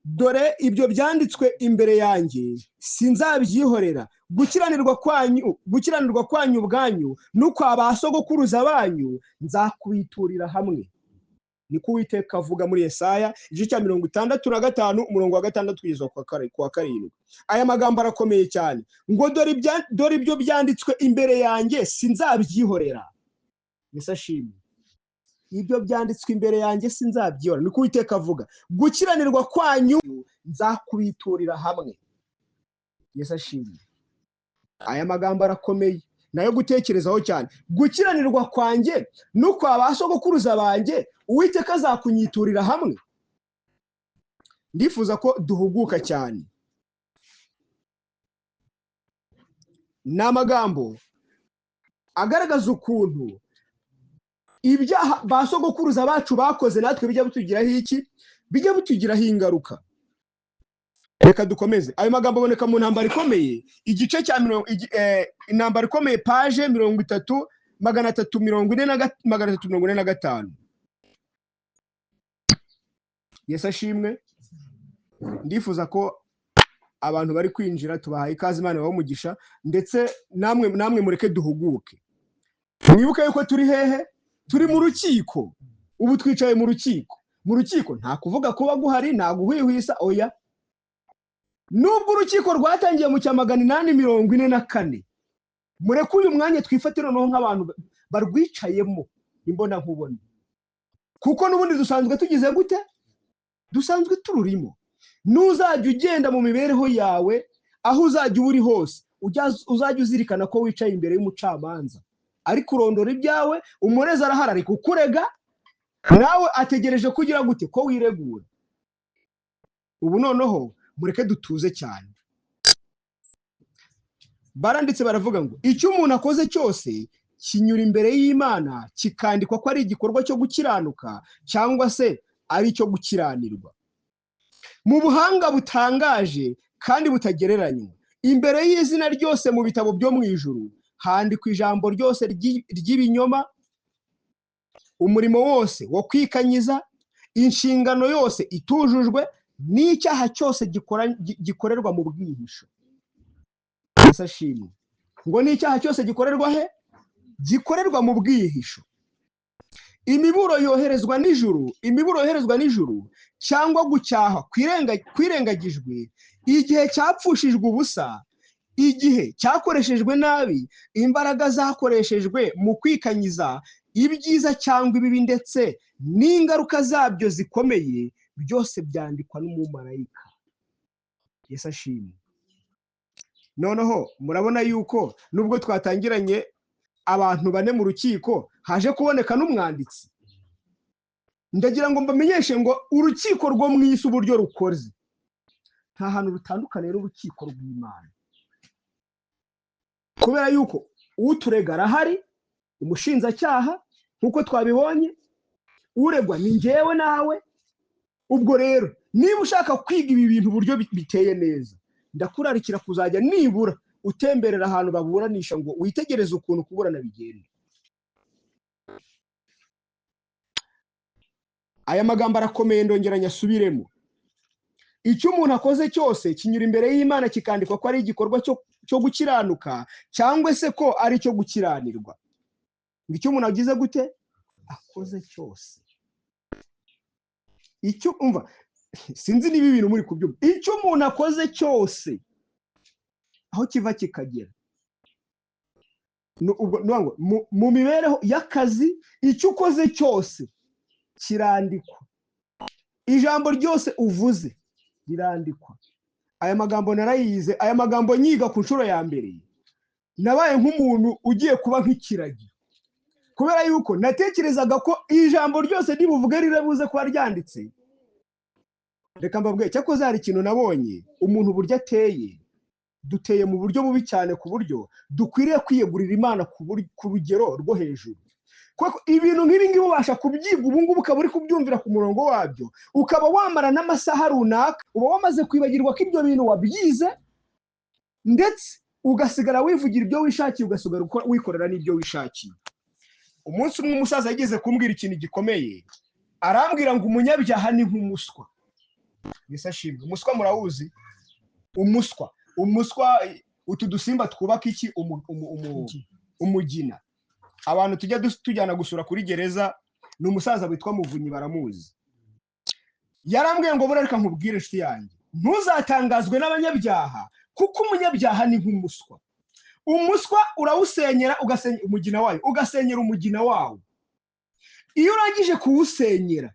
[SPEAKER 1] Dore ibyo byanditswe imbere yanjye, sinzabyihorera. Gukiranirwa kwanyu ubwanyu n'ukwa ba sogokuruza banyu nzakubiturira hamwe. Niko Uwiteka avuga muri Yesaya igice cya 65 umurongo wa 6 kugeza ku wa 7. Aya magambo arakomeye cyane. Ngo dore ibyo byanditswe imbere yanjye, sinzabyihorera. Yesu ashimwe. Ibyo byanditswe imbere yanjye sinzabyihorera. Niko Uwiteka avuga. Gukiranirwa kwanyu nzakubiturira hamwe. Yesu ashimwe. Aya magambo arakomeye, nayo gutekerezaho cyane. Gukiranirwa kwanjye n'ukwa ba sogokuruza banjye Uwiteka azakunyiturira hamwe. Ndifuza ko duhuguka cyane. Ni amagambo agaragaza ukuntu ibyaha ba sogokuruza bacu bakoze natwe bijya bitugiraho iki? Bijya bitugiraho ingaruka. Reka dukomeze. Ayo magambo aboneka mu Ntambara Ikomeye, igice cya Intambara Ikomeye, page 30, 345. Yesu ashimwe. Ndifuza ko abantu bari kwinjira tubahaye ikaze, Imana ibahe umugisha, ndetse namwe mureke duhuguke. Mwibuke yuko turi hehe? Turi mu rukiko. Ubu twicaye mu rukiko. Mu rukiko nta kuvuga kuba guhari, nta guhwihwisa, oya. Nubwo urukiko rwatangiye mu cya 844, mureke uyu mwanya twifatire noneho nk'abantu barwicayemo imbona nkubone, kuko n'ubundi dusanzwe tugize gute? Dusanzwe tururimo. Nuzajya ugenda mu mibereho yawe, aho uzajya uba uri hose, uzajya uzirikana ko wicaye imbere y'umucamanza ari kurondora ibyawe. Umurezi arahari ari kukurega, nawe ategereje ko ugira gute? Ko wiregura. Ubu noneho mureke dutuze cyane. Baranditse baravuga ngo icyo umuntu akoze cyose kinyura imbere y'Imana kikandikwa ko ari igikorwa cyo gukiranuka cyangwa se ari icyo gukiranirwa. Mu buhanga butangaje kandi butagereranywa, imbere y'izina ryose mu bitabo byo mu ijuru handikwa ijambo ryose ry'ibinyoma, umurimo wose wo kwikanyiza, inshingano yose itujujwe N'icyaha cyose gikorerwa mu bwihisho. Yesu ashimwe. Ngo n'icyaha cyose gikorerwa he? Gikorerwa mu bwihisho. Imiburo yoherezwa n'ijuru, imiburo yoherezwa n'ijuru cyangwa gucyaha kwirengagijwe, igihe cyapfushijwe ubusa, igihe cyakoreshejwe nabi, imbaraga zakoreshejwe mu kwikanyiza ibyiza cyangwa ibibi, ndetse n'ingaruka zabyo zikomeye, byose byandikwa n'umumarayika. Yesu ashimwe. Noneho murabona yuko nubwo twatangiranye abantu bane mu rukiko, haje kuboneka n'umwanditsi. Ndagira ngo mbamenyeshe ngo urukiko rwo mu isi uburyo rukoze nta hantu rutandukaniye n'urukiko rw'Imana, kubera yuko uturega arahari, umushinjacyaha nk'uko twabibonye, uregwa ni njyewe nawe. Ubwo rero niba ushaka kwiga ibi bintu uburyo biteye neza, ndakurarikira kuzajya nibura utemberera ahantu baburanisha ngo witegereze ukuntu kuburana bigenda. Aya magambo arakomeye, ndongera nyasubiremo. Icyo umuntu akoze cyose kinyura imbere y'Imana kikandikwa ko ari igikorwa cyo gukiranuka cyangwa se ko ari icyo gukiranirwa. Icyo umuntu agize gute? Akoze cyose. Icyo umva, sinzi niba ibintu muri kubyumva. Icyo umuntu akoze cyose aho kiva kikagera, mu mibereho y'akazi, icyo ukoze cyose kirandikwa. Ijambo ryose uvuze rirandikwa. Aya magambo narayize, aya magambo nyiga ku nshuro ya mbere nabaye nk'umuntu ugiye kuba nk'ikiragi, kubera yuko natekerezaga ko ijambo ryose ndibuvuge rirabuze kuba ryanditse. Reka mbabwire, cyakoze hari ikintu nabonye, umuntu uburyo ateye, duteye mu buryo bubi cyane ku buryo dukwiriye kwiyegurira Imana ku rugero rwo hejuru. Kuko ibintu nk'ibi ngibi ubasha kubyiga ubu ngubu ukaba uri kubyumvira ku murongo wabyo, ukaba wamara n'amasaha runaka, uba wamaze kwibagirwa ko ibyo bintu wabyize, ndetse ugasigara wivugira ibyo wishakiye, ugasigara wikorera n'ibyo wishakiye. Umunsi umwe umusaza yageze kumbwira ikintu gikomeye, arambwira ngo umunyabyaha ni nk'umuswa. Yesu ashimwe. Umuswa murawuzi? Umuswa, umuswa, utu dusimba twubaka iki? Umugina. Abantu tujya tujyana gusura kuri gereza, ni umusaza witwa Muvunyi, baramuzi. Yarambwiye ngo buriya reka nkubwire inshuti yanjye, ntuzatangazwe n'abanyabyaha, kuko umunyabyaha ni nk'umuswa. Umuswa urawusenyera, ugasenya umugina wayo, ugasenyera umugina wawo. Iyo urangije kuwusenyera,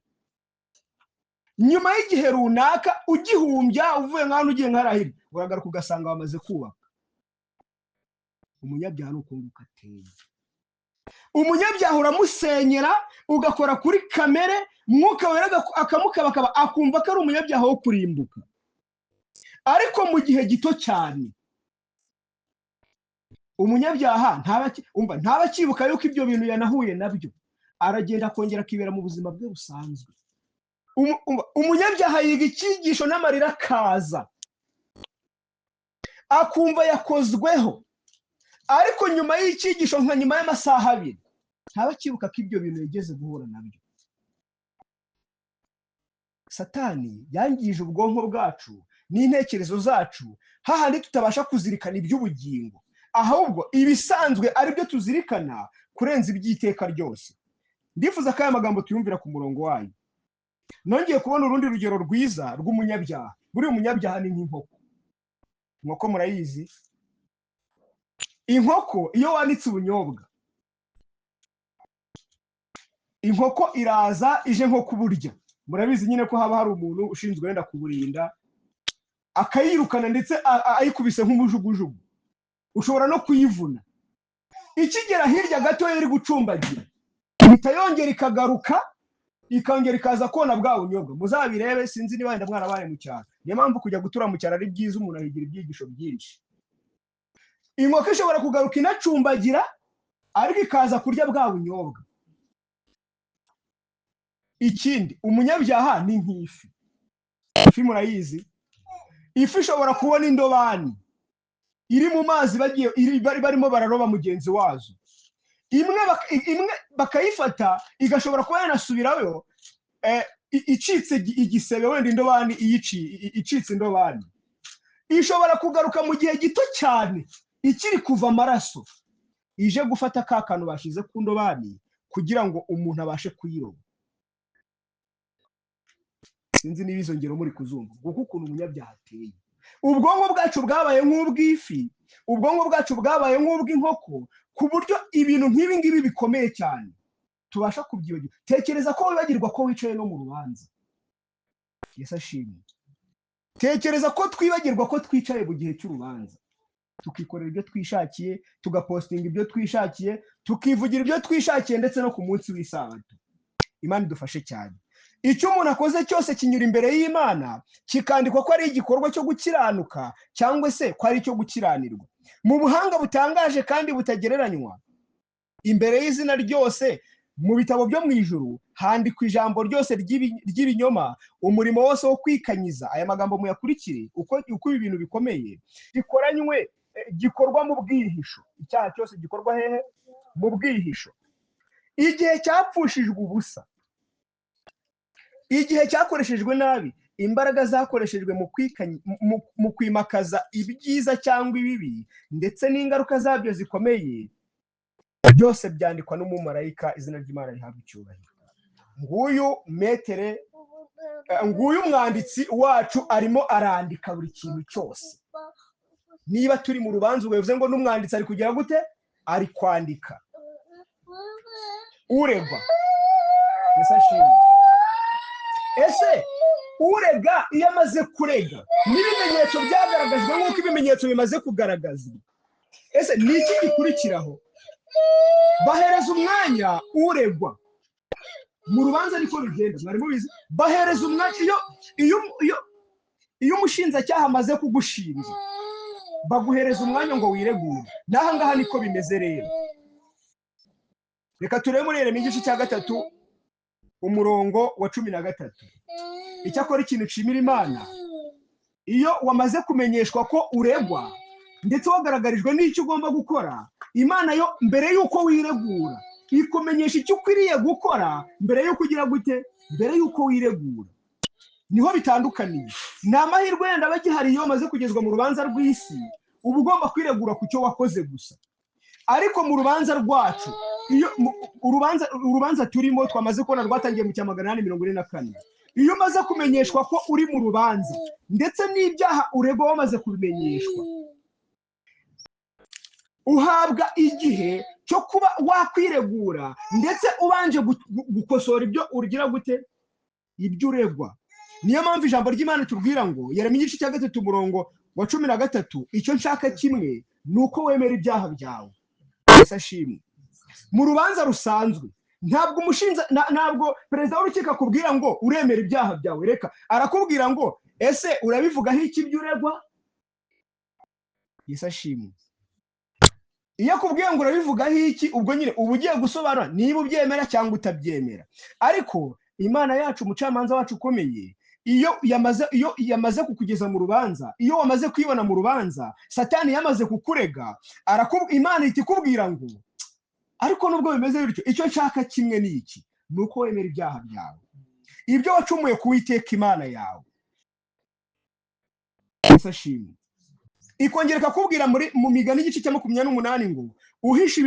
[SPEAKER 1] nyuma y'igihe runaka ugihumbya, uvuye nk'ahantu ugiye nk'arahira, uragaruka ugasanga wamaze kubaka. Umunyabyaha ni uko nguko ateye. Umunyabyaha uramusenyera, ugakora kuri kamere, Mwuka Wera akamukabakaba, akumva ko ari umunyabyaha wo kurimbuka. Ariko mu gihe gito cyane umunyabyaha ntaba akibuka yuko ibyo bintu yanahuye nabyo, aragenda akongera akibera mu buzima bwe busanzwe. Umunyabyaha yiga icyigisho n'amarira akaza, akumva yakozweho, ariko nyuma y'icyigisho nka nyuma y'amasaha abiri ntaba akibuka ko ibyo bintu yigeze guhura nabyo. Satani yangije ubwonko bwacu n'intekerezo zacu, hahandi tutabasha kuzirikana iby'ubugingo, ahubwo ibisanzwe ari byo tuzirikana kurenza iby'iteka ryose. Ndifuza ko aya magambo tuyumvira ku murongo wayo. Nongeye kubona urundi rugero rwiza rw'umunyabyaha. Buriya umunyabyaha ni nk'inkoko. Inkoko murayizi? Inkoko iyo wanitse ubunyobwa, inkoko iraza ije nko kuburya. Murabizi nyine ko haba hari umuntu ushinzwe wenda kuburinda, akayirukana ndetse ayikubise nk'umujugujugu, ushobora no kuyivuna. Ikigera hirya gato iri gucumbagira, ihita yongera ikagaruka, ikongera ikaza kona bwa bunyobwa. Muzabirebe, sinzi niba wenda mwarabaye mu cyaro. Niyo mpamvu kujya gutura mu cyaro ari byiza, umuntu ahigira ibyigisho byinshi. Inkoko ishobora kugaruka inacumbagira, ariko ikaza kurya bwa bunyobwa. Ikindi, umunyabyaha ni nk'ifi. Ifi murayizi? Ifi ishobora kubona indobani iri mu mazi, barimo bararoba mugenzi wazo, imwe bakayifata, igashobora kuba yanasubirayo. Icitse igisebe, wenda indobani icitse, indobani ishobora kugaruka mu gihe gito cyane ikiri kuva amaraso, ije gufata ka kantu bashyize ku ndobani kugira ngo umuntu abashe kuyiroba. Sinzi niba izo ngero muri kuzumva. Kuko ukuntu umunyabyaha ateye, ubwonko bwacu bwabaye nk'ubw'ifi, ubwonko bwacu bwabaye nk'ubw'inkoko, ku buryo ibintu nk'ibi ngibi bikomeye cyane tubasha kubyibagirwa. Tekereza ko wibagirwa ko wicaye no mu rubanza. Yesu ashimwe. Tekereza ko twibagirwa ko twicaye mu gihe cy'urubanza, tukikorera ibyo twishakiye, tugapostinga ibyo twishakiye, tukivugira ibyo twishakiye, ndetse no ku munsi w'isabato. Imana idufashe cyane. Icyo umuntu akoze cyose kinyura imbere y'Imana, kikandikwa ko ari igikorwa cyo gukiranuka cyangwa se ko ari icyo gukiranirwa. Mu buhanga butangaje kandi butagereranywa, imbere y'izina ryose mu bitabo byo mu ijuru handikwa ijambo ryose ry'ibinyoma, umurimo wose wo kwikanyiza. Aya magambo muyakurikire uko ibi bintu bikomeye gikoranywe, gikorwa mu bwihisho. Icyaha cyose gikorwa hehe? Mu bwihisho. Igihe cyapfushijwe ubusa, igihe cyakoreshejwe nabi, imbaraga zakoreshejwe mu kwimakaza ibyiza cyangwa ibibi, ndetse n'ingaruka zabyo zikomeye, byose byandikwa n'umumarayika. Izina ry'Imana rihabwa icyubahiro. Nguyu metere, nguyu umwanditsi wacu, arimo arandika buri kintu cyose. Niba turi mu rubanza, ubwo bivuze ngo n'umwanditsi ari kugira gute? Ari kwandika uregwa. Yesu ashimwe. Ese urega iyo amaze kurega n'ibimenyetso byagaragajwe, nk'uko ibimenyetso bimaze kugaragazwa, ese ni iki gikurikiraho? Bahereza umwanya uregwa. Mu rubanza niko bigenda, mwari mubizi? Bahereza umwanya iyo umushinjacyaha amaze kugushinja, baguhereza umwanya ngo wiregure. N'aha ngaha niko bimeze. Rero reka turebe muri Yeremiya igice cya 3, umurongo wa 13. Icyakora ikintu nshimira Imana, iyo wamaze kumenyeshwa ko uregwa ndetse wagaragarijwe n'icyo ugomba gukora, Imana yo mbere y'uko wiregura ikumenyesha icyo ukwiriye gukora mbere y'uko ugira gute? Mbere y'uko wiregura. Niho bitandukaniye. Ni amahirwe yenda aba agihari iyo wamaze kugezwa mu rubanza rw'isi, uba ugomba kwiregura ku cyo wakoze gusa. Ariko mu rubanza rwacu, iyo urubanza turimo twamaze kubona rwatangiye mu cya 844, iyo umaze kumenyeshwa ko uri mu rubanza ndetse n'ibyaha uregwa wamaze kubimenyeshwa, uhabwa igihe cyo kuba wakwiregura, ndetse ubanje gukosora ibyo ugira gute? Ibyo uregwa. Niyo mpamvu ijambo ry'Imana tubwira ngo, Yeremiya igice cya 3, umurongo wa 13: "Icyo nshaka kimwe ni uko wemera ibyaha byawe." Yesu ashimwe. Mu rubanza rusanzwe ntabwo umushinja ntabwo perezida w'urukiko akubwira ngo uremera ibyaha byawe. Reka, arakubwira ngo: "Ese urabivugaho iki ibyo uregwa?" Yesu ashimwe. Iyo akubwiye ngo urabivugaho iki, ubwo nyine uba ugiye gusobanura niba ubyemera cyangwa utabyemera. Ariko Imana yacu, umucamanza wacu ukomeye, iyo yamaze kukugeza mu rubanza, iyo wamaze kwibona mu rubanza, Satani yamaze kukurega, Imana ihita ikubwira ngo: "Ariko nubwo bimeze bityo, icyo nshaka kimwe ni iki, ni uko wemera ibyaha byawe, ibyo wacumuye ku Uwiteka Imana yawe." Yesu ashimwe. Ikongera ikakubwira mu Migani igice cya 28 ngo: Uhisha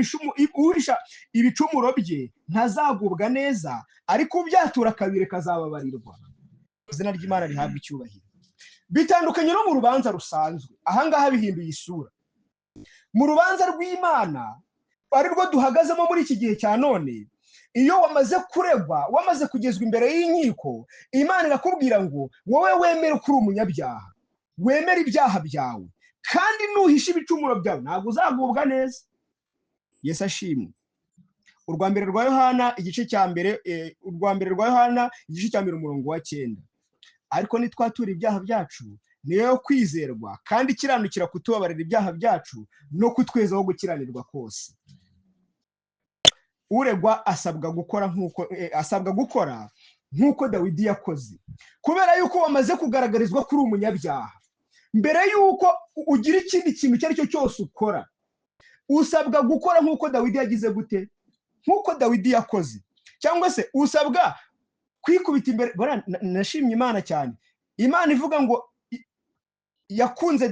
[SPEAKER 1] ibicumuro bye ntazagubwa neza, ariko ubyatura kabiri kazababarirwa." Izina ry'Imana rihabwa icyubahiro. Bitandukanye no mu rubanza rusanzwe, ahangaha bihinduye isura. Mu rubanza rw'Imana, ari rwo duhagazemo muri iki gihe cya none, iyo wamaze kuregwa, wamaze kugezwa imbere y'inkiko, Imana irakubwira ngo: "Wowe wemere ko uri umunyabyaha, wemere ibyaha byawe, kandi nuhisha ibicumuro byawe ntabwo uzagubwa neza." Yesu ashimwe. Urwa mbere rwa Yohana igice cya mbere, urwa mbere rwa Yohana igice cya 1, umurongo wa 9: "Ariko nitwatura ibyaha byacu, niyo yo kwizerwa kandi ikiranukira kutubabarira ibyaha byacu no kutwezaho gukiranirwa kose." Uregwa asabwa gukora nk'uko Dawidi yakoze. Kubera yuko wamaze kugaragarizwa ko uri umunyabyaha, mbere yuko ugira ikindi kintu icyo ari cyo cyose ukora, usabwa gukora nk'uko Dawidi yagize gute? Nk'uko Dawidi yakoze. Cyangwa se usabwa Kwikubita imbere, nashimye Imana cyane. Imana ivuga ngo yakunze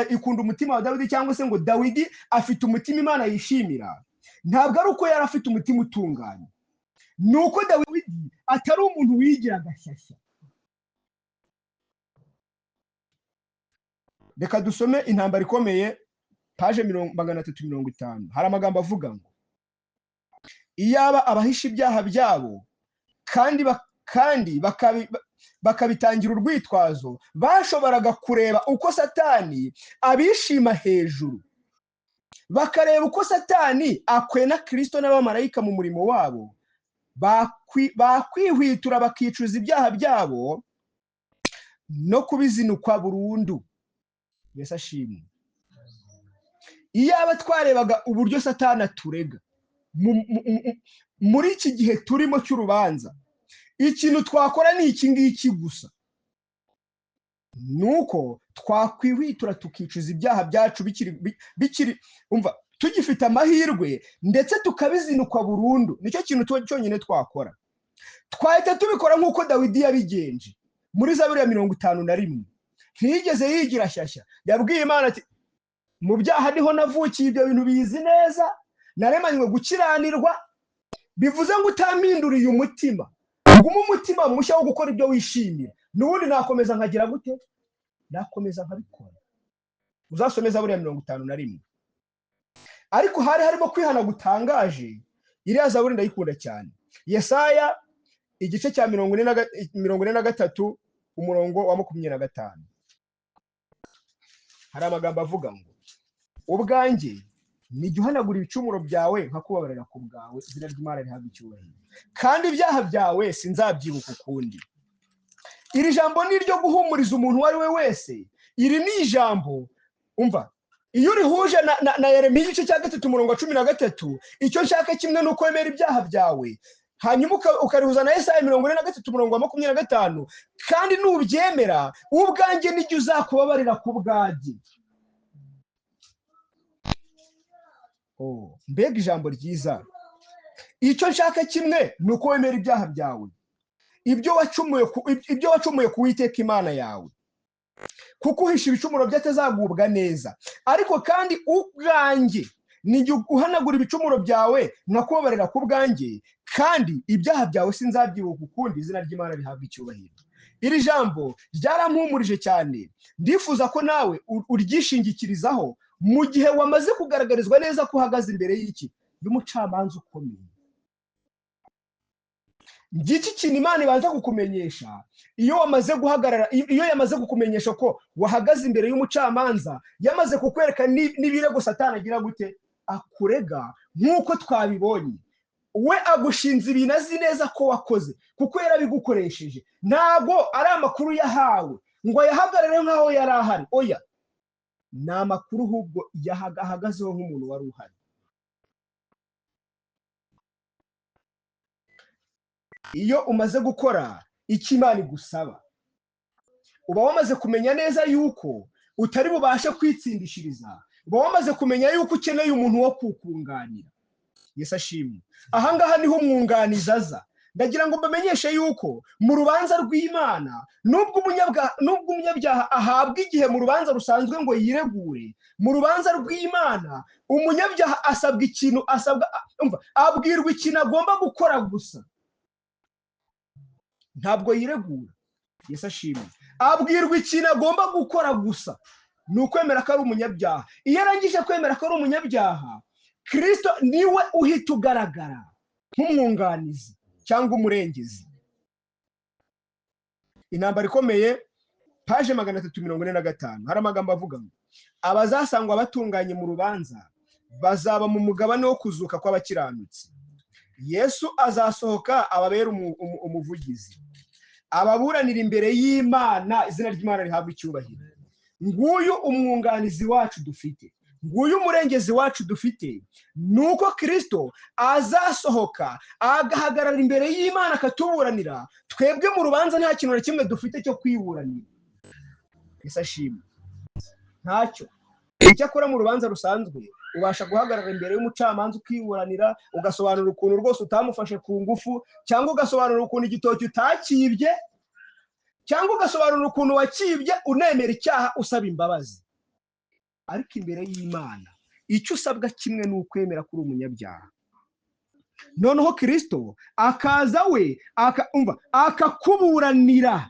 [SPEAKER 1] ikunda umutima wa Dawidi, cyangwa se ngo Dawidi afite umutima Imana yishimira. Ntabwo ari uko yari afite umutima utunganye, ni uko Dawidi atari umuntu wigira agashyashya. Reka dusome Intambara Ikomeye, paje 350. Hari amagambo avuga ngo iyaba abahisha ibyaha byabo kandi bakabitangira urwitwazo, bashoboraga kureba uko Satani abishima hejuru, bakareba uko Satani akwena Kristo n'abamarayika mu murimo wabo, bakwihwitura bakicuza ibyaha byabo no kubizinukwa burundu. Yesu ashimwe. Iyaba twarebaga uburyo Satani aturega muri iki gihe turimo cy'urubanza, ikintu twakora ni iki ngiki gusa, nuko twakwihwitura tukicuza ibyaha byacu bikiri umva tugifite amahirwe, ndetse tukabizinukwa burundu. Nicyo kintu cyonyine twakora. Twahita tubikora nk'uko Dawidi yabigenje muri Zaburi ya 51. Ntiyigeze yigira shyashya, yabwiye Imana ati mu byaha niho navukiye, ibyo bintu bizi neza, naremanywe gukiranirwa. Bivuze ngo utampinduriye umutima, ngume umutima mushya wo gukora ibyo wishimira, n'ubundi nakomeza nkagira gute? Nakomeza nkabikora. Uzasome Zaburi ya 51. Ariko hari harimo kwihana gutangaje. Iriya zaburi ndayikunda cyane. Yesaya igice cya 43 umurongo wa 25. Hari amagambo avuga ngo ubwanjye nijya uhanagura ibicumuro byawe nkakubabarira ku bwawe, izina ry'Imana rihabwe icyubahiro, kandi ibyaha byawe sinzabyibuka ukundi. Iri jambo ni iryo guhumuriza umuntu uwo ari we wese. Iri ni ijambo umva iyo urihuje na Yeremiya igice cya 3 umurongo wa 13, icyo nshaka kimwe ni ukwemera ibyaha byawe, hanyuma ukarihuza na Yesaya 43 umurongo wa 25, kandi nubyemera ubwanjye nijya uzakubabarira ku bwanjye. Mbega ijambo ryiza! Icyo nshaka kimwe ni uko wemera ibyaha byawe, ibyo wacumuye ku Uwiteka Imana yawe, kuko uhisha ibicumuro bye atazagubwa neza. Ariko kandi ubwanjye nijya uhanagura ibicumuro byawe nkakubabarira ku bwanjye, kandi ibyaha byawe sinzabyibuka ukundi, izina ry'Imana rihabwa icyubahiro. Iri jambo ryarampumurije cyane, ndifuza ko nawe uryishingikirizaho mu gihe wamaze kugaragarizwa neza ko uhagaze imbere y'iki y'umucamanza ukomeye. Ngiki kintu Imana ibanza kukumenyesha iyo wamaze guhagarara, iyo yamaze kukumenyesha ko wahagaze imbere y'umucamanza, yamaze kukwereka n'ibirego Satani agira gute akurega, nk'uko twabibonye. We agushinze ibintu azi neza ko wakoze kuko yarabigukoresheje. Ntago ari amakuru yahawe ngo ayahagarare nk'aho yari ahari, oya, ni amakuru ahubwo yahagazeho nk'umuntu wari uhari. Iyo umaze gukora icyo Imana igusaba, uba wamaze kumenya neza yuko utari bubashe kwitsindishiriza, uba wamaze kumenya yuko ukeneye umuntu wo kukunganira. Yesu ashimwe. Ahangaha niho umwunganizi aza. Ndagira ngo mbamenyeshe yuko mu rubanza rw'Imana, nubwo umunyabyaha ahabwa igihe mu rubanza rusanzwe ngo yiregure, mu rubanza rw'Imana umunyabyaha asabwa ikintu, asabwa abwirwa ikintu agomba gukora gusa, ntabwo yiregura. Yesu ashimwe. Abwirwa ikintu agomba gukora gusa, ni ukwemera ko ari umunyabyaha. Iyo arangije kwemera ko ari umunyabyaha, Kristo niwe uhita ugaragara nk'umwunganizi cyangwa umurengezi. Intambara Ikomeye, paje 345, hari amagambo avuga ngo abazasangwa batunganye mu rubanza bazaba mu mugabane wo kuzuka kw'abakiranutsi. Yesu azasohoka ababera umuvugizi, ababuranira imbere y'Imana, izina ry'Imana rihabwa icyubahiro. Nguyu umwunganizi wacu dufite, nguyu umurengezi wacu dufite, nuko Kristo azasohoka agahagarara imbere y'Imana akatuburanira. Twebwe mu rubanza nta kintu na kimwe dufite cyo kwiburanira. Yesu ashimwe. Ntacyo. Icyakora mu rubanza rusanzwe Ubasha guhagarara imbere y'umucamanza ukiburanira, ugasobanura ukuntu rwose utamufashe ku ngufu, cyangwa ugasobanura ukuntu igitoki utakibye, cyangwa ugasobanura ukuntu wakibye unemera icyaha usaba imbabazi. Ariko imbere y'Imana icyo usabwa kimwe ni ukwemera kuri umunyabyaha. Noneho Kristo akaza we akakuburanira.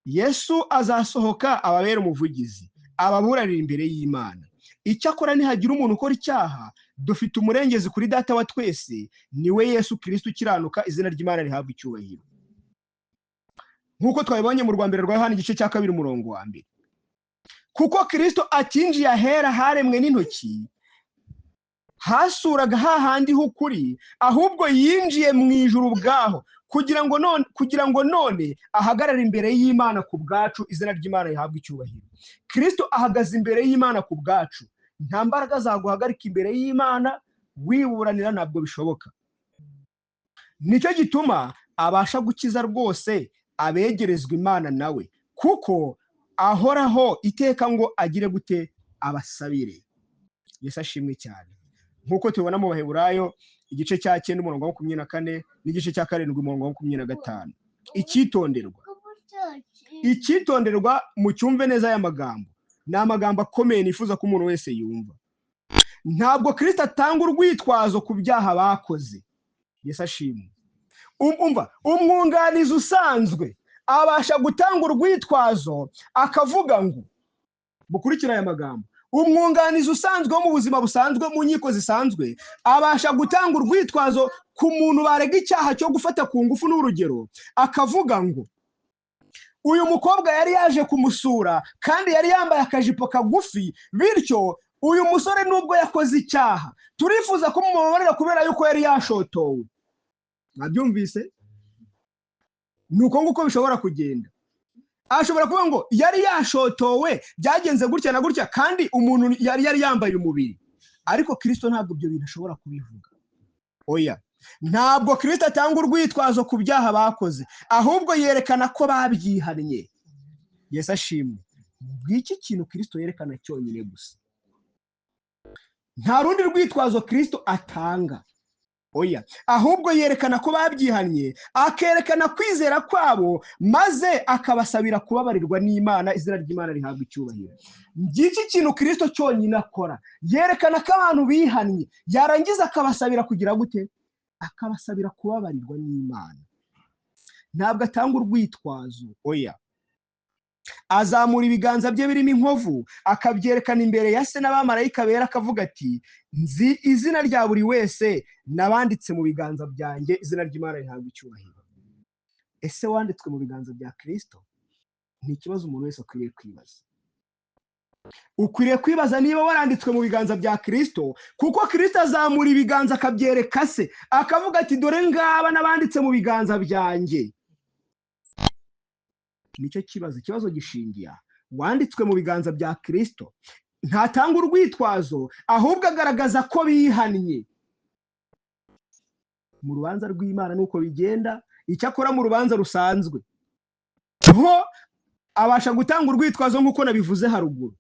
[SPEAKER 1] Yesu azasohoka ababera umuvugizi, ababuranira imbere y'Imana. Icyakora nihagira umuntu ukora icyaha, dufite umurengezi kuri Data wa twese, niwe Yesu Kristo ukiranuka, izina ry'Imana rihabwa icyubahiro. Nk'uko twabibonye mu rwa mbere rwa Yohana igice cya 2 umurongo wa 1. Kuko Kristo atinjiye ahera haremwe n'intoki, hasuraga hahandi h'ukuri, ahubwo yinjiye mu ijuru ubwaho, kugira ngo none ahagarare imbere y'Imana ku bwacu, izina ry'Imana rihabwa icyubahiro. Kristo ahagaze imbere y'Imana ku bwacu. Nta mbaraga zaguhagarika imbere y'Imana, wiburanira ntabwo bishoboka. Nicyo gituma abasha gukiza rwose abegerezwa Imana nawe, kuko ahoraho iteka ngo agire gute abasabire. Yesu ashimwe cyane. Nk'uko tubibona mu Baheburayo igice cya 9 umurongo wa 24 n'igice cya 7 umurongo wa 25. Icyitonderwa. Icyitonderwa, mucyumve neza aya magambo. Ni amagambo akomeye nifuza ko umuntu wese yumva. Ntabwo Kristo atanga urwitwazo ku byaha bakoze. Yesu ashimwe. Umva, umwunganizi usanzwe abasha gutanga urwitwazo akavuga ngo, mukurikira aya magambo, umwunganizi usanzwe wo mu buzima busanzwe, mu nkiko zisanzwe, abasha gutanga urwitwazo ku muntu barega icyaha cyo gufata ku ngufu n'urugero, akavuga ngo uyu mukobwa yari yaje kumusura kandi yari yambaye akajipo kagufi, bityo uyu musore nubwo yakoze icyaha turifuza ko mumubabarira kubera yuko yari yashotowe. Mwabyumvise? Nuko nguko bishobora kugenda. Ashobora kuvuga ngo yari yashotowe, byagenze gutya na gutya, kandi umuntu yari yambaye umubiri. Ariko Kristo ntabwo ibyo bintu ashobora kubivuga. Oya, ntabwo Kristo atanga urwitwazo ku byaha bakoze, ahubwo yerekana ko babyihannye. Yesu ashimwe. Bw'iki kintu Kristo yerekana cyonyine gusa. Nta rundi rwitwazo Kristo atanga. Oya, ahubwo yerekana ko babyihannye, akerekana kwizera kwabo, maze akabasabira kubabarirwa n'Imana, izina ry'Imana rihabwa icyubahiro. Ngiki kintu Kristo cyonyine akora, yerekana ko abantu bihannye, yarangiza akabasabira kugira gute? Akabasabira kubabarirwa n'Imana. Ntabwo atanga urwitwazo. Oya, azamura ibiganza bye birimo inkovu, akabyerekana imbere ya se n'abamarayika bera, akavuga ati nzi izina rya buri wese nabanditse mu biganza byanjye, izina ry'Imana rihabwa icyubahiro. Ese wanditswe mu biganza bya Kristo? Ni ikibazo umuntu wese akwiriye kwibaza. Ukwiriye kwibaza niba waranditswe mu biganza bya Kristo, kuko Kristo azamura ibiganza akabyereka se, akavuga ati dore ngaba nabanditse mu biganza byanjye. Nicyo kibazo, ikibazo gishingiye wanditswe mu biganza bya Kristo. Ntatanga urwitwazo, ahubwo agaragaza ko bihannye. Mu rubanza rw'Imana nuko bigenda. Icyakora mu rubanza rusanzwe ho abasha gutanga urwitwazo nk'uko nabivuze haruguru,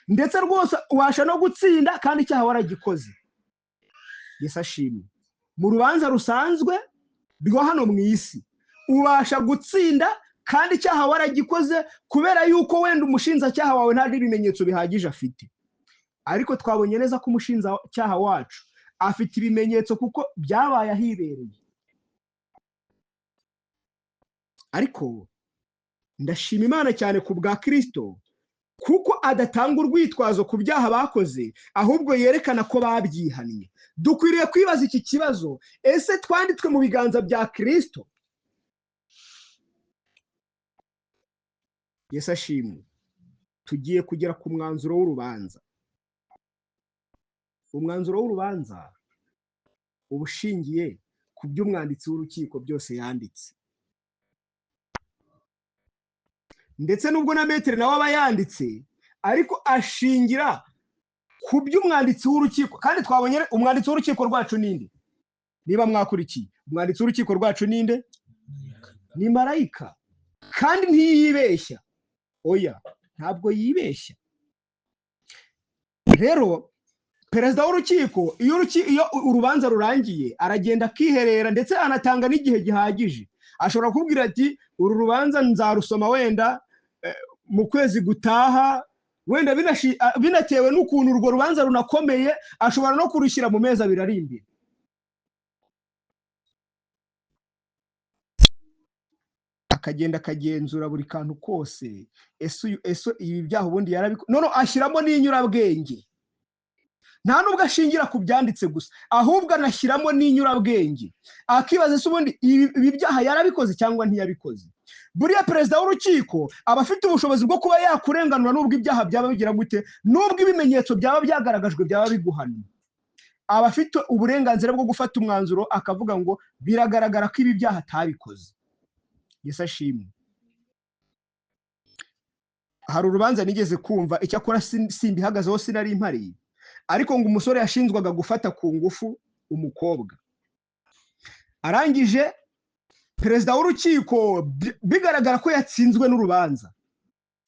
[SPEAKER 1] ndetse rwose ubasha no gutsinda kandi icyaha waragikoze. Yesu ashimwe. Mu rubanza rusanzwe rwo hano mu isi ubasha gutsinda kandi icyaha waragikoze, kubera yuko wenda umushinzacyaha wawe nta n'ibimenyetso bihagije afite. Ariko twabonye neza ko umushinzacyaha wacu afite ibimenyetso kuko byabaye ahibereye. Ariko ndashima Imana cyane ku bwa Kristo, kuko adatanga urwitwazo ku byaha bakoze, ahubwo yerekana ko babyihannye. Dukwiriye kwibaza iki kibazo: ese twanditswe mu biganza bya Kristo? Yesu ashimwe. Tugiye kugera ku mwanzuro w'urubanza. Umwanzuro w'urubanza uba ushingiye ku byo umwanditsi w'urukiko byose yanditse, ndetse nubwo na metero nawe aba yanditse, ariko ashingira ku byo umwanditsi w'urukiko. Kandi twabonye umwanditsi w'urukiko rwacu ninde? Niba mwakurikiye, umwanditsi w'urukiko rwacu ninde? Ni marayika, kandi ntiyibeshya. Oya, Ntabwo yibeshya. Rero perezida w'urukiko iyo urubanza rurangiye aragenda akiherera, ndetse anatanga n'igihe gihagije. Ashobora kubwira ati uru rubanza nzarusoma wenda mu kwezi gutaha, wenda binatewe n'ukuntu urwo rubanza runakomeye, ashobora no kurushyira mu mezi abiri ari imbere. Akagenda akagenzura buri kantu kose, ese ibi byaha ubundi yarabiko, none ashyiramo n'inyurabwenge. Nta nubwo ashingira ku byanditse gusa, ahubwo anashyiramo n'inyurabwenge, akibaza ese ubundi ibi byaha yarabikoze cyangwa ntiyabikoze. Buriya perezida w'urukiko aba afite ubushobozi bwo kuba yakurenganura nubwo ibyaha byaba bigira gute, nubwo ibimenyetso byaba byagaragajwe byaba biguhana. Aba afite uburenganzira bwo gufata umwanzuro akavuga ngo biragaragara ko ibi byaha atabikoze. Yesu ashimwe. Hari urubanza nigeze kumva, icyakora simbihagazeho sinari mpari, ariko ngo umusore yashinzwaga gufata ku ngufu umukobwa. Arangije perezida w'urukiko bigaragara ko yatsinzwe n'urubanza,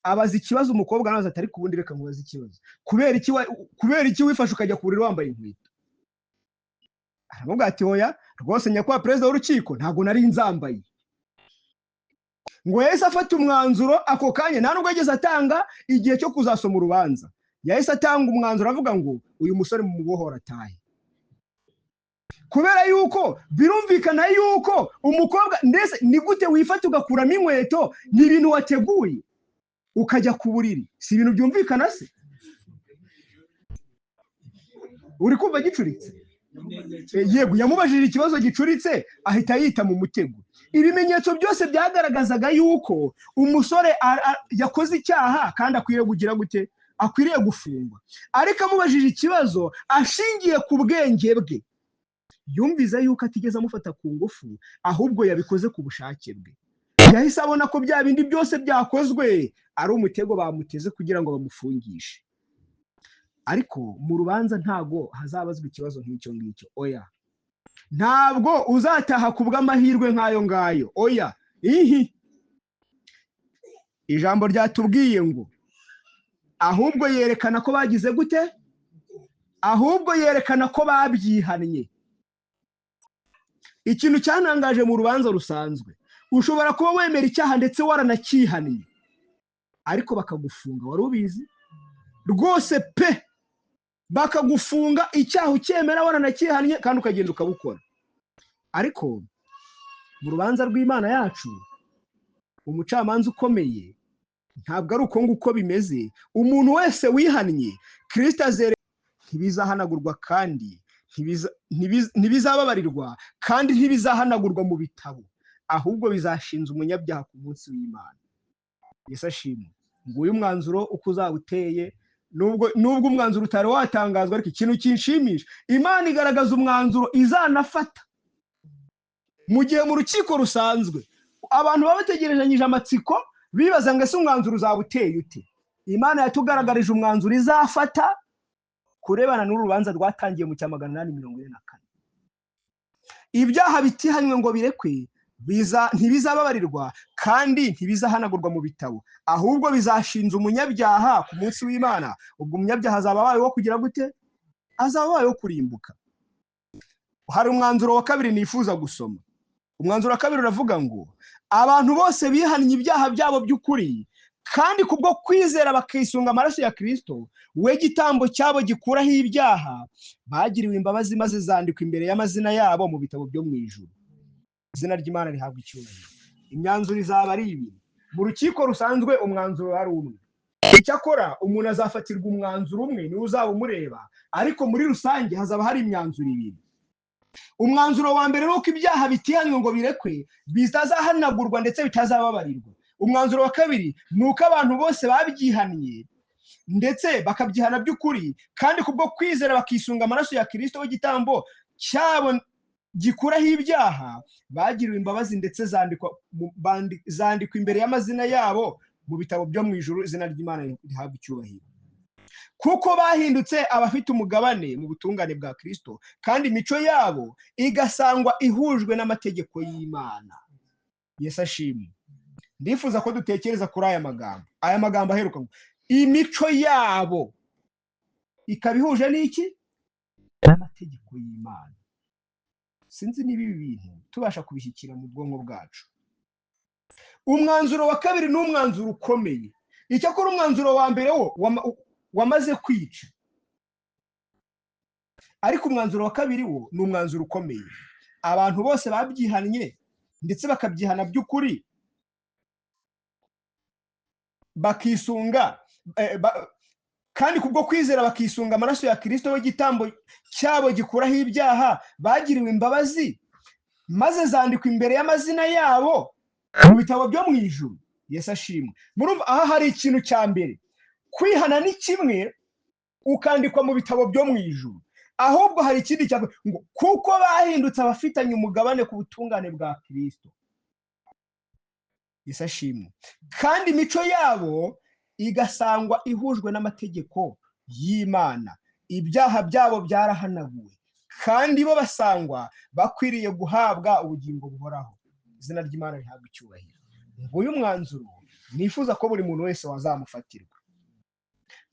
[SPEAKER 1] abaza ikibazo umukobwa nawe atari kubundi, reka nkubaze ikibazo, kubera iki wifashe ukajya ku buriri wambaye inkweto? Aramubwira ati oya rwose nyakubahwa perezida w'urukiko, ntabwo nari nzambaye. Ngo yahise afata umwanzuro ako kanya, nta nubwo yageze atanga igihe cyo kuzasoma urubanza, yahise atanga umwanzuro avuga ngo uyu musore mumubohora atahe. Kubera yuko birumvikana yuko umukobwa, ndetse ni gute wifata ugakuramo inkweto, ni ibintu wateguye ukajya ku buriri, si ibintu byumvikana se? Uri kumva gicuritse? Yego, yamubajije ikibazo gicuritse ahita yita mu mutego. Ibimenyetso byose byagaragazaga yuko umusore yakoze icyaha kandi akwiriye kugira gute, akwiriye gufungwa. Ariko amubajije ikibazo ashingiye ku bwenge bwe, yumviza yuko atigeze amufata ku ngufu, ahubwo yabikoze ku bushake bwe. Yahise abona ko bya bindi byose byakozwe ari umutego bamuteze kugira ngo bamufungishe. Ariko mu rubanza ntago hazabazwa ikibazo nk'icyo ngicyo, oya. Ntabwo uzataha ku bw'amahirwe nk'ayo ngayo, oya. Ihi ijambo ryatubwiye ngo ahubwo yerekana ko bagize gute, ahubwo yerekana ko babyihannye. Ikintu cyanangaje mu rubanza rusanzwe, ushobora kuba wemera icyaha ndetse waranakihannye, ariko bakagufunga. Wari ubizi rwose pe, bakagufunga icyaha ucyemera waranakihannye kandi ukagenda ukabukora. Ariko mu rubanza rw'Imana yacu, umucamanza ukomeye ntabwo ari uko nguko bimeze. Umuntu wese wihannye Kristo azere, ntibizahanagurwa kandi ntibizababarirwa kandi ntibizahanagurwa mu bitabo, ahubwo bizashinza umunyabyaha ku munsi w'Imana. Yesu ashimwe. Nguyu umwanzuro uko uzaba uteye, nubwo umwanzuro utari watangazwa, ariko ikintu kinshimisha, Imana igaragaza umwanzuro izanafata. Mu gihe mu rukiko rusanzwe abantu baba bategerezanyije amatsiko bibaza ngo ese umwanzuro uzaba uteye ute, Imana yatugaragarije umwanzuro izafata kurebana n'urubanza rwatangiye mu 844. Ibyaha bitihanywe ngo birekwe ntibizababarirwa kandi ntibizahanagurwa mu bitabo, ahubwo bizashinza umunyabyaha ku munsi w'Imana. Ubwo umunyabyaha azaba abaye wo kugira gute? Azaba abaye wo kurimbuka. Hari umwanzuro wa kabiri nifuza gusoma. Umwanzuro wa kabiri uravuga ngo abantu bose bihannye ibyaha byabo by'ukuri kandi kubwo kwizera bakisunga amaraso ya Kristo, we gitambo cyabo gikuraho ibyaha, bagiriwe imbabazi maze zandikwa imbere y'amazina yabo mu bitabo byo mu ijuru. Izina ry'Imana rihabwa icyubahiro. Imyanzuro izaba ari ibiri. Mu rukiko rusanzwe umwanzuro ari umwe. Icyakora umuntu azafatirwa umwanzuro umwe niwe uzaba umureba, ariko muri rusange hazaba hari imyanzuro ibiri. Umwanzuro wa mbere nuko ibyaha bitihanywe ngo birekwe bitazahanagurwa ndetse bitazababarirwa. Umwanzuro wa kabiri nuko abantu bose babyihannye ndetse bakabyihana by'ukuri kandi kubwo kwizera bakisunga amaraso ya Kristo w'igitambo cyabo gikuraho ibyaha, bagiriwe imbabazi ndetse zandikwa imbere y'amazina yabo mu bitabo byo mu ijuru. Izina ry'Imana rihabwa icyubahiro. Kuko bahindutse abafite umugabane mu butungane bwa Kristo, kandi imico yabo igasangwa ihujwe n'amategeko y'Imana. Yesu ashimwe. Ndifuza ko dutekereza kuri aya magambo, aya magambo aheruka ngo imico yabo ikaba ihuje n'iki? N'amategeko y'Imana. Sinzi niba ibi bintu tubasha kubishyikira mu bwonko bwacu. Umwanzuro wa kabiri ni umwanzuro ukomeye. Icyakora umwanzuro wa mbere wo wamaze kwica, ariko umwanzuro wa kabiri wo ni umwanzuro ukomeye. Abantu bose babyihannye ndetse bakabyihana by'ukuri, bakisunga kandi kubwo kwizera bakisunga amaraso ya Kristo w'igitambo cyabo gikuraho ibyaha, bagiriwe imbabazi maze zandikwa imbere y'amazina yabo mu bitabo byo mu ijuru. Yesu ashimwe. Murumva aha hari ikintu cya mbere, kwihana ni kimwe, ukandikwa mu bitabo byo mu ijuru. Ahubwo hari ikindi cya ngo kuko bahindutse abafitanye umugabane ku butungane bwa Kristo. Yesu ashimwe. Kandi imico yabo igasangwa ihujwe n'amategeko y'Imana, ibyaha byabo byarahanaguwe, kandi bo basangwa bakwiriye guhabwa ubugingo buhoraho. Izina ry'Imana rihabwa icyubahiro. Nguyu mwanzuro nifuza ko buri muntu wese wazamufatirwa.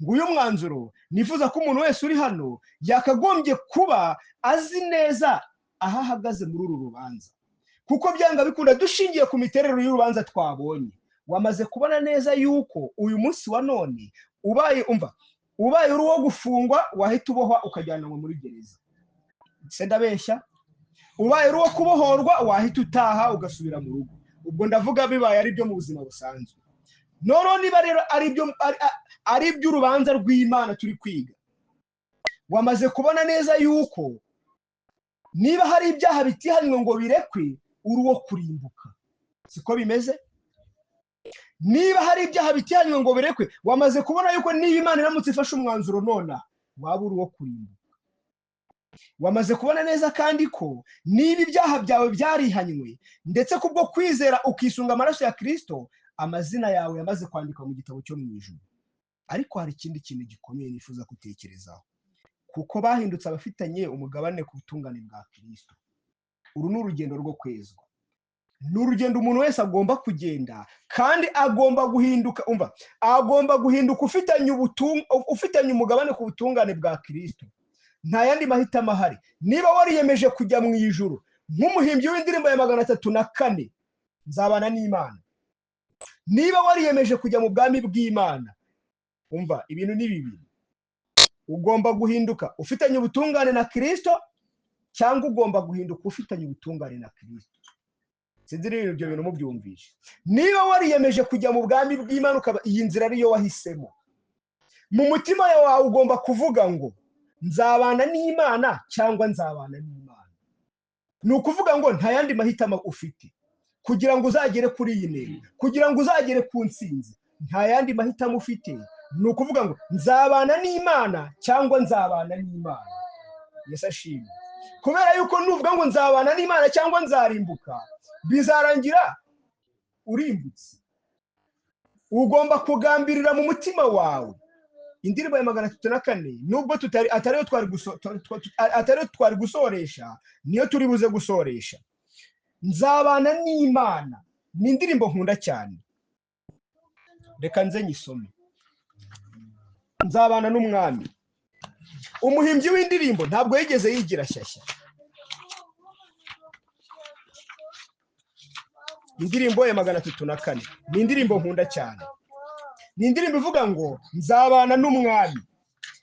[SPEAKER 1] Nguyu mwanzuro nifuza ko umuntu wese uri hano yakagombye kuba azi neza aho ahagaze muri uru rubanza, kuko byanga bikunda dushingiye ku miterere y'urubanza twabonye, wamaze kubona neza yuko uyu munsi wa none ubaye umva ubaye uri uwo gufungwa wahita ubohwa ukajyanwa muri gereza. Se ndabeshya? Ubaye uri uwo kubohorwa wahita utaha ugasubira mu rugo. Ubwo ndavuga bibaye ari byo mu buzima busanzwe. None niba rero ari iby'urubanza rw'Imana turi kwiga, wamaze kubona neza yuko niba hari ibyaha bitihanywe ngo birekwe, uri uwo kurimbuka. Siko bimeze? Niba hari ibyaha bitihanywe ngo birekwe, wamaze kubona yuko niba Imana iramutse ifashe umwanzuro nona, waba uri uwo kurimbuka. Wamaze kubona neza kandi ko niba ibyaha byawe byarihanywe ndetse kubwo kwizera ukisunga amaraso ya Kristo, amazina yawe yamaze kwandikwa mu gitabo cyo mu ijuru. Ariko hari ikindi kintu gikomeye nifuza gutekerezaho, kuko bahindutse abafitanye umugabane ku butungane bwa Kristo. Uru ni urugendo rwo kwezwa, ni urugendo umuntu wese agomba kugenda, kandi agomba guhinduka. Umva, agomba guhinduka ufitanye umugabane ku butungane bwa Kristo. Nta yandi mahitamo ahari. Niba wariyemeje kujya mu ijuru nk'umuhimbyi w'indirimbo ya 304, nzabana n'Imana. Niba wariyemeje kujya mu bwami bw'Imana, umva ibintu ni bibiri: ugomba guhinduka ufitanye ubutungane na Kristo, cyangwa ugomba guhinduka ufitanye ubutungane na Kristo. Sinzi niba ibyo bintu mubyumvishe. Niba wariyemeje kujya mu bwami bw'Imana, ukaba iyi nzira ariyo wahisemo, mu mutima wawe ugomba kuvuga ngo nzabana n'Imana cyangwa nzabana n'Imana. Ni ukuvuga ngo nta yandi mahitamo ufite kugira ngo uzagere kuri iyi ntego, kugira ngo uzagere ku ntsinzi. Nta yandi mahitamo ufite. Ni ukuvuga ngo nzabana n'Imana cyangwa nzabana n'Imana. Yesu ashimwe. Kubera yuko nuvuga ngo nzabana n'Imana cyangwa nzarimbuka, bizarangira urimbutse. Ugomba kugambirira mu mutima wawe. Indirimbo ya 304, nubwo atariyo twari gusoresha, niyo turi buze gusoresha. Nzabana n'Imana ni indirimbo nkunda cyane, reka nze nyisome. Nzabana n'Umwami. Umuhimbyi w'indirimbo ntabwo yigeze yigira shyashya. Indirimbo ya 304 ni indirimbo nkunda cyane. Ni indirimbo ivuga ngo nzabana n'Umwami,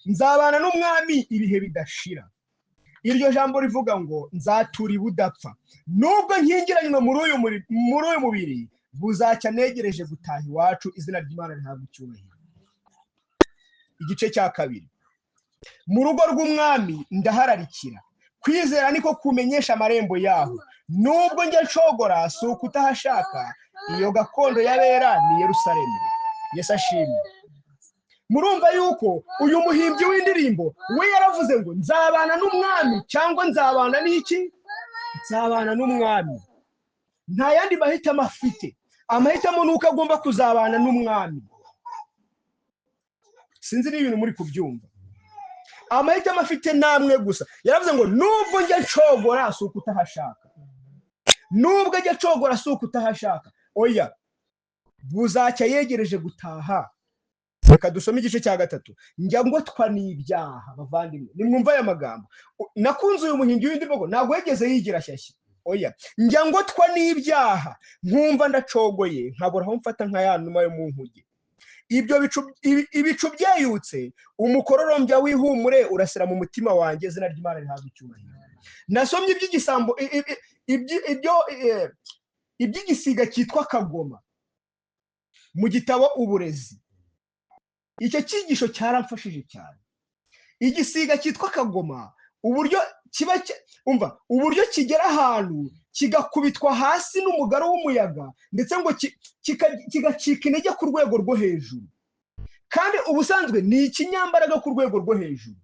[SPEAKER 1] nzabana n'Umwami ibihe bidashira. Iryo jambo rivuga ngo nzatura ibudapfa, nubwo nkingiranywe muri uyu mubiri, buzacya negereje gutaha iwacu. Izina ry'Imana rihabwa icyubahiro. Igice cya kabiri, mu rugo rw'Umwami ndahararikira, kwizera niko kumenyesha amarembo yaho. Nubwo njya nshogora si ukutahashaka, iyo gakondo y'abera ni Yerusalemu. Yesu ashimwe. Murumva yuko uyu muhimbyi w'indirimbo we yaravuze ngo nzabana n'Umwami cyangwa nzabana n'iki? Nzabana n'Umwami. Nta yandi mahitamo afite. Amahitamo ni uko agomba kuzabana n'Umwami. Sinzi niba ibintu muri kubyumva. Amahitamo afite namwe gusa. Yaravuze ngo nubwo njya nshogora si ukutahashaka, nubwo njya nshogora si ukutahashaka. Oya, Buzacya yegereje gutaha. Reka dusome igice cya 3. Njya ngotwa n'ibyaha, bavandimwe, nimwumva aya magambo. Nakunze uyu muhimbyi w'indirimbo, ntabwo yigeze yigira shyashya. Oya, njya ngotwa n'ibyaha nkumva ndacogoye, nkabura aho mfata nka ya numa yo mu nkuge. Ibyo ibicu byeyutse, umukororombya w'ihumure urasira mu mutima wanjye. Izina ry'Imana rihabwa icyubahiro. Nasomye iby'igisambo, iby'igisiga cyitwa kagoma mu gitabo Uburezi. Icyo cyigisho cyaramfashije cyane. Igisiga cyitwa kagoma, uburyo kiba, umva, uburyo kigera ahantu kigakubitwa hasi n'umugaro w'umuyaga, ndetse ngo kigacika intege ku rwego rwo hejuru, kandi ubusanzwe ni ikinyambaraga ku rwego rwo hejuru,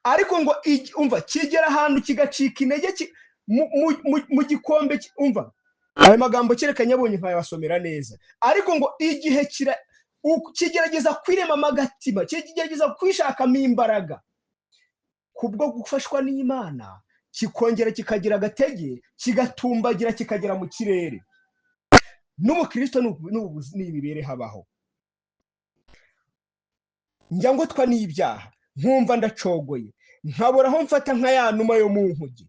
[SPEAKER 1] ariko ngo umva, kigera ahantu kigacika intege mu gikombe. Umva ayo magambo, kereka nyabonye nkayabasomera neza. Ariko ngo igihe kigerageza kwiremamo agatima, kigerageza kwishakamo imbaraga, kubwo gufashwa n'Imana kikongera kikagira agatege, kigatumbagira, kikagera mu kirere. N'umukristo ni imibereho habaho. Njya ngotwa n'ibyaha nkumva ndacogoye, nkabura aho mfata nka ya numa yo mu nkuge.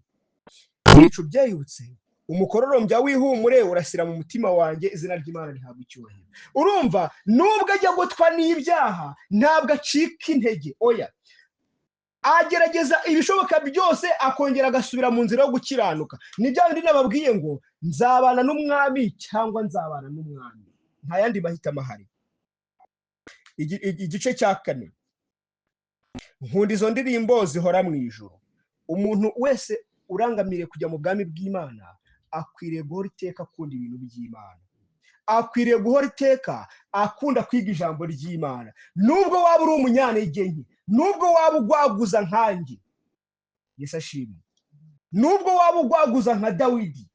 [SPEAKER 1] Ibicu byeyutse, umukororombya w'ihumure urasira mu mutima wanjye. Izina ry'Imana rihabwa icyubahiro. Urumva, nubwo ajya gotwa n'ibyaha, ntabwo acika intege. Oya, agerageza ibishoboka byose, akongera agasubira mu nzira yo gukiranuka. Ni bya bindi nababwiye ngo nzabana n'umwami cyangwa nzabana n'umwami, nta yandi mahitamo ahari. Igice cya 4. Nkunda izo ndirimbo zihora mu ijuru. Umuntu wese urangamiriye kujya mu bwami bw'Imana akwiriye guhora iteka akunda ibintu by'Imana, akwiriye guhora iteka akunda kwiga ijambo ry'Imana. Nubwo waba uri umunyantege nke, nubwo waba ugwaguza nkanjye, Yesu ashimwe, nubwo waba ugwaguza nka Dawidi,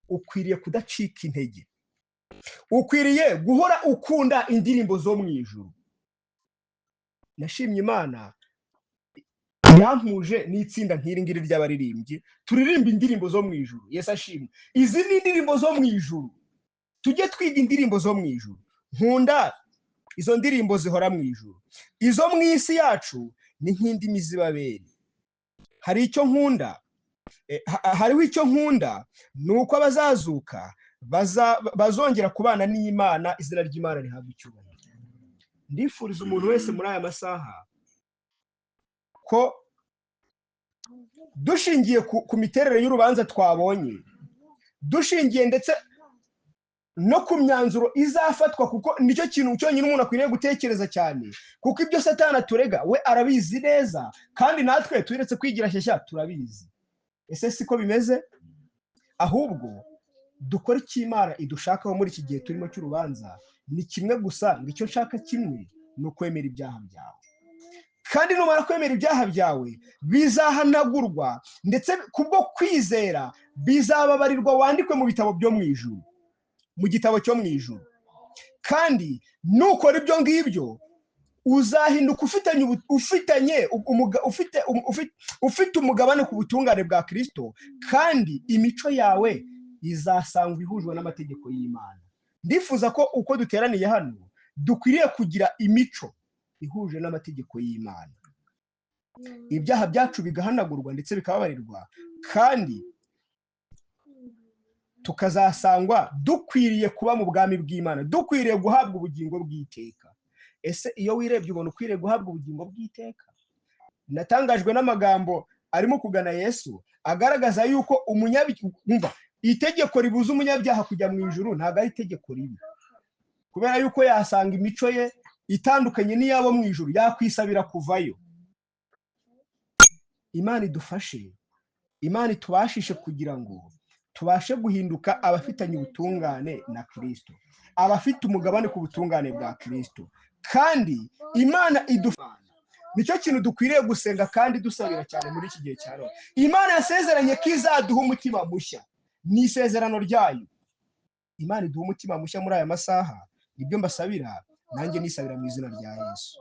[SPEAKER 1] ukwiriye kudacika intege, ukwiriye guhora ukunda indirimbo zo mu ijuru. Nashimye Imana yampuje n'itsinda nk'iri ngiri ry'abaririmbyi, turirimba indirimbo zo mu ijuru. Yesu ashimwe. Izi ni indirimbo zo mu ijuru, tujye twiga indirimbo zo mu ijuru. Nkunda izo ndirimbo zihora mu ijuru. Izo mu isi yacu ni nk'indimi z'ibaberi. Hari icyo nkunda, hariho icyo nkunda, ni uko abazazuka bazongera kubana n'Imana. Izina ry'Imana rihabwa icyubahiro. Ndifuriza umuntu wese muri aya masaha ko dushingiye ku miterere y'urubanza twabonye, dushingiye ndetse no ku myanzuro izafatwa, kuko nicyo kintu cyonyine umuntu akwiriye gutekereza cyane, kuko ibyo Satani aturega we arabizi neza, kandi natwe turetse kwigira shyashya turabizi. Ese siko bimeze? Ahubwo dukora icyo Imana idushakaho muri iki gihe turimo cy'urubanza ni kimwe gusa, ngo icyo nshaka kimwe ni ukwemera ibyaha byawe. Kandi numara kwemera ibyaha byawe bizahanagurwa, ndetse kubwo kwizera bizababarirwa, wandikwe mu bitabo byo mu ijuru, mu gitabo cyo mu ijuru. Kandi nukora ibyo ngibyo uzahinduka ufite umugabane ku butungane bwa Kristo, kandi imico yawe izasangwa ihujwe n'amategeko y'Imana. Ndifuza ko uko duteraniye hano dukwiriye kugira imico ihuje n'amategeko y'Imana, ibyaha byacu bigahanagurwa ndetse bikababarirwa, kandi tukazasangwa dukwiriye kuba mu bwami bw'Imana, dukwiriye guhabwa ubugingo bw'iteka. Ese iyo wirebye ubona ukwiriye guhabwa ubugingo bw'iteka? Natangajwe n'amagambo arimo kugana Yesu agaragaza yuko itegeko ribuza umunyabyaha kujya mu ijuru ntabwo ari itegeko ribi, kubera yuko yasanga imico ye itandukanye n'iyabo mu ijuru, yakwisabira kuvayo. Imana idufashe, Imana itubashishe kugira ngo tubashe guhinduka abafitanye ubutungane na Kristo, abafite umugabane ku butungane bwa Kristo. Kandi Imana idufasha, nicyo kintu dukwiriye gusenga kandi dusabira cyane muri iki gihe cya none. Imana yasezeranye ko izaduha umutima mushya, ni isezerano ryayo. Imana iduha umutima mushya muri aya masaha, nibyo mbasabira, nanjye nisabira mu izina rya Yesu.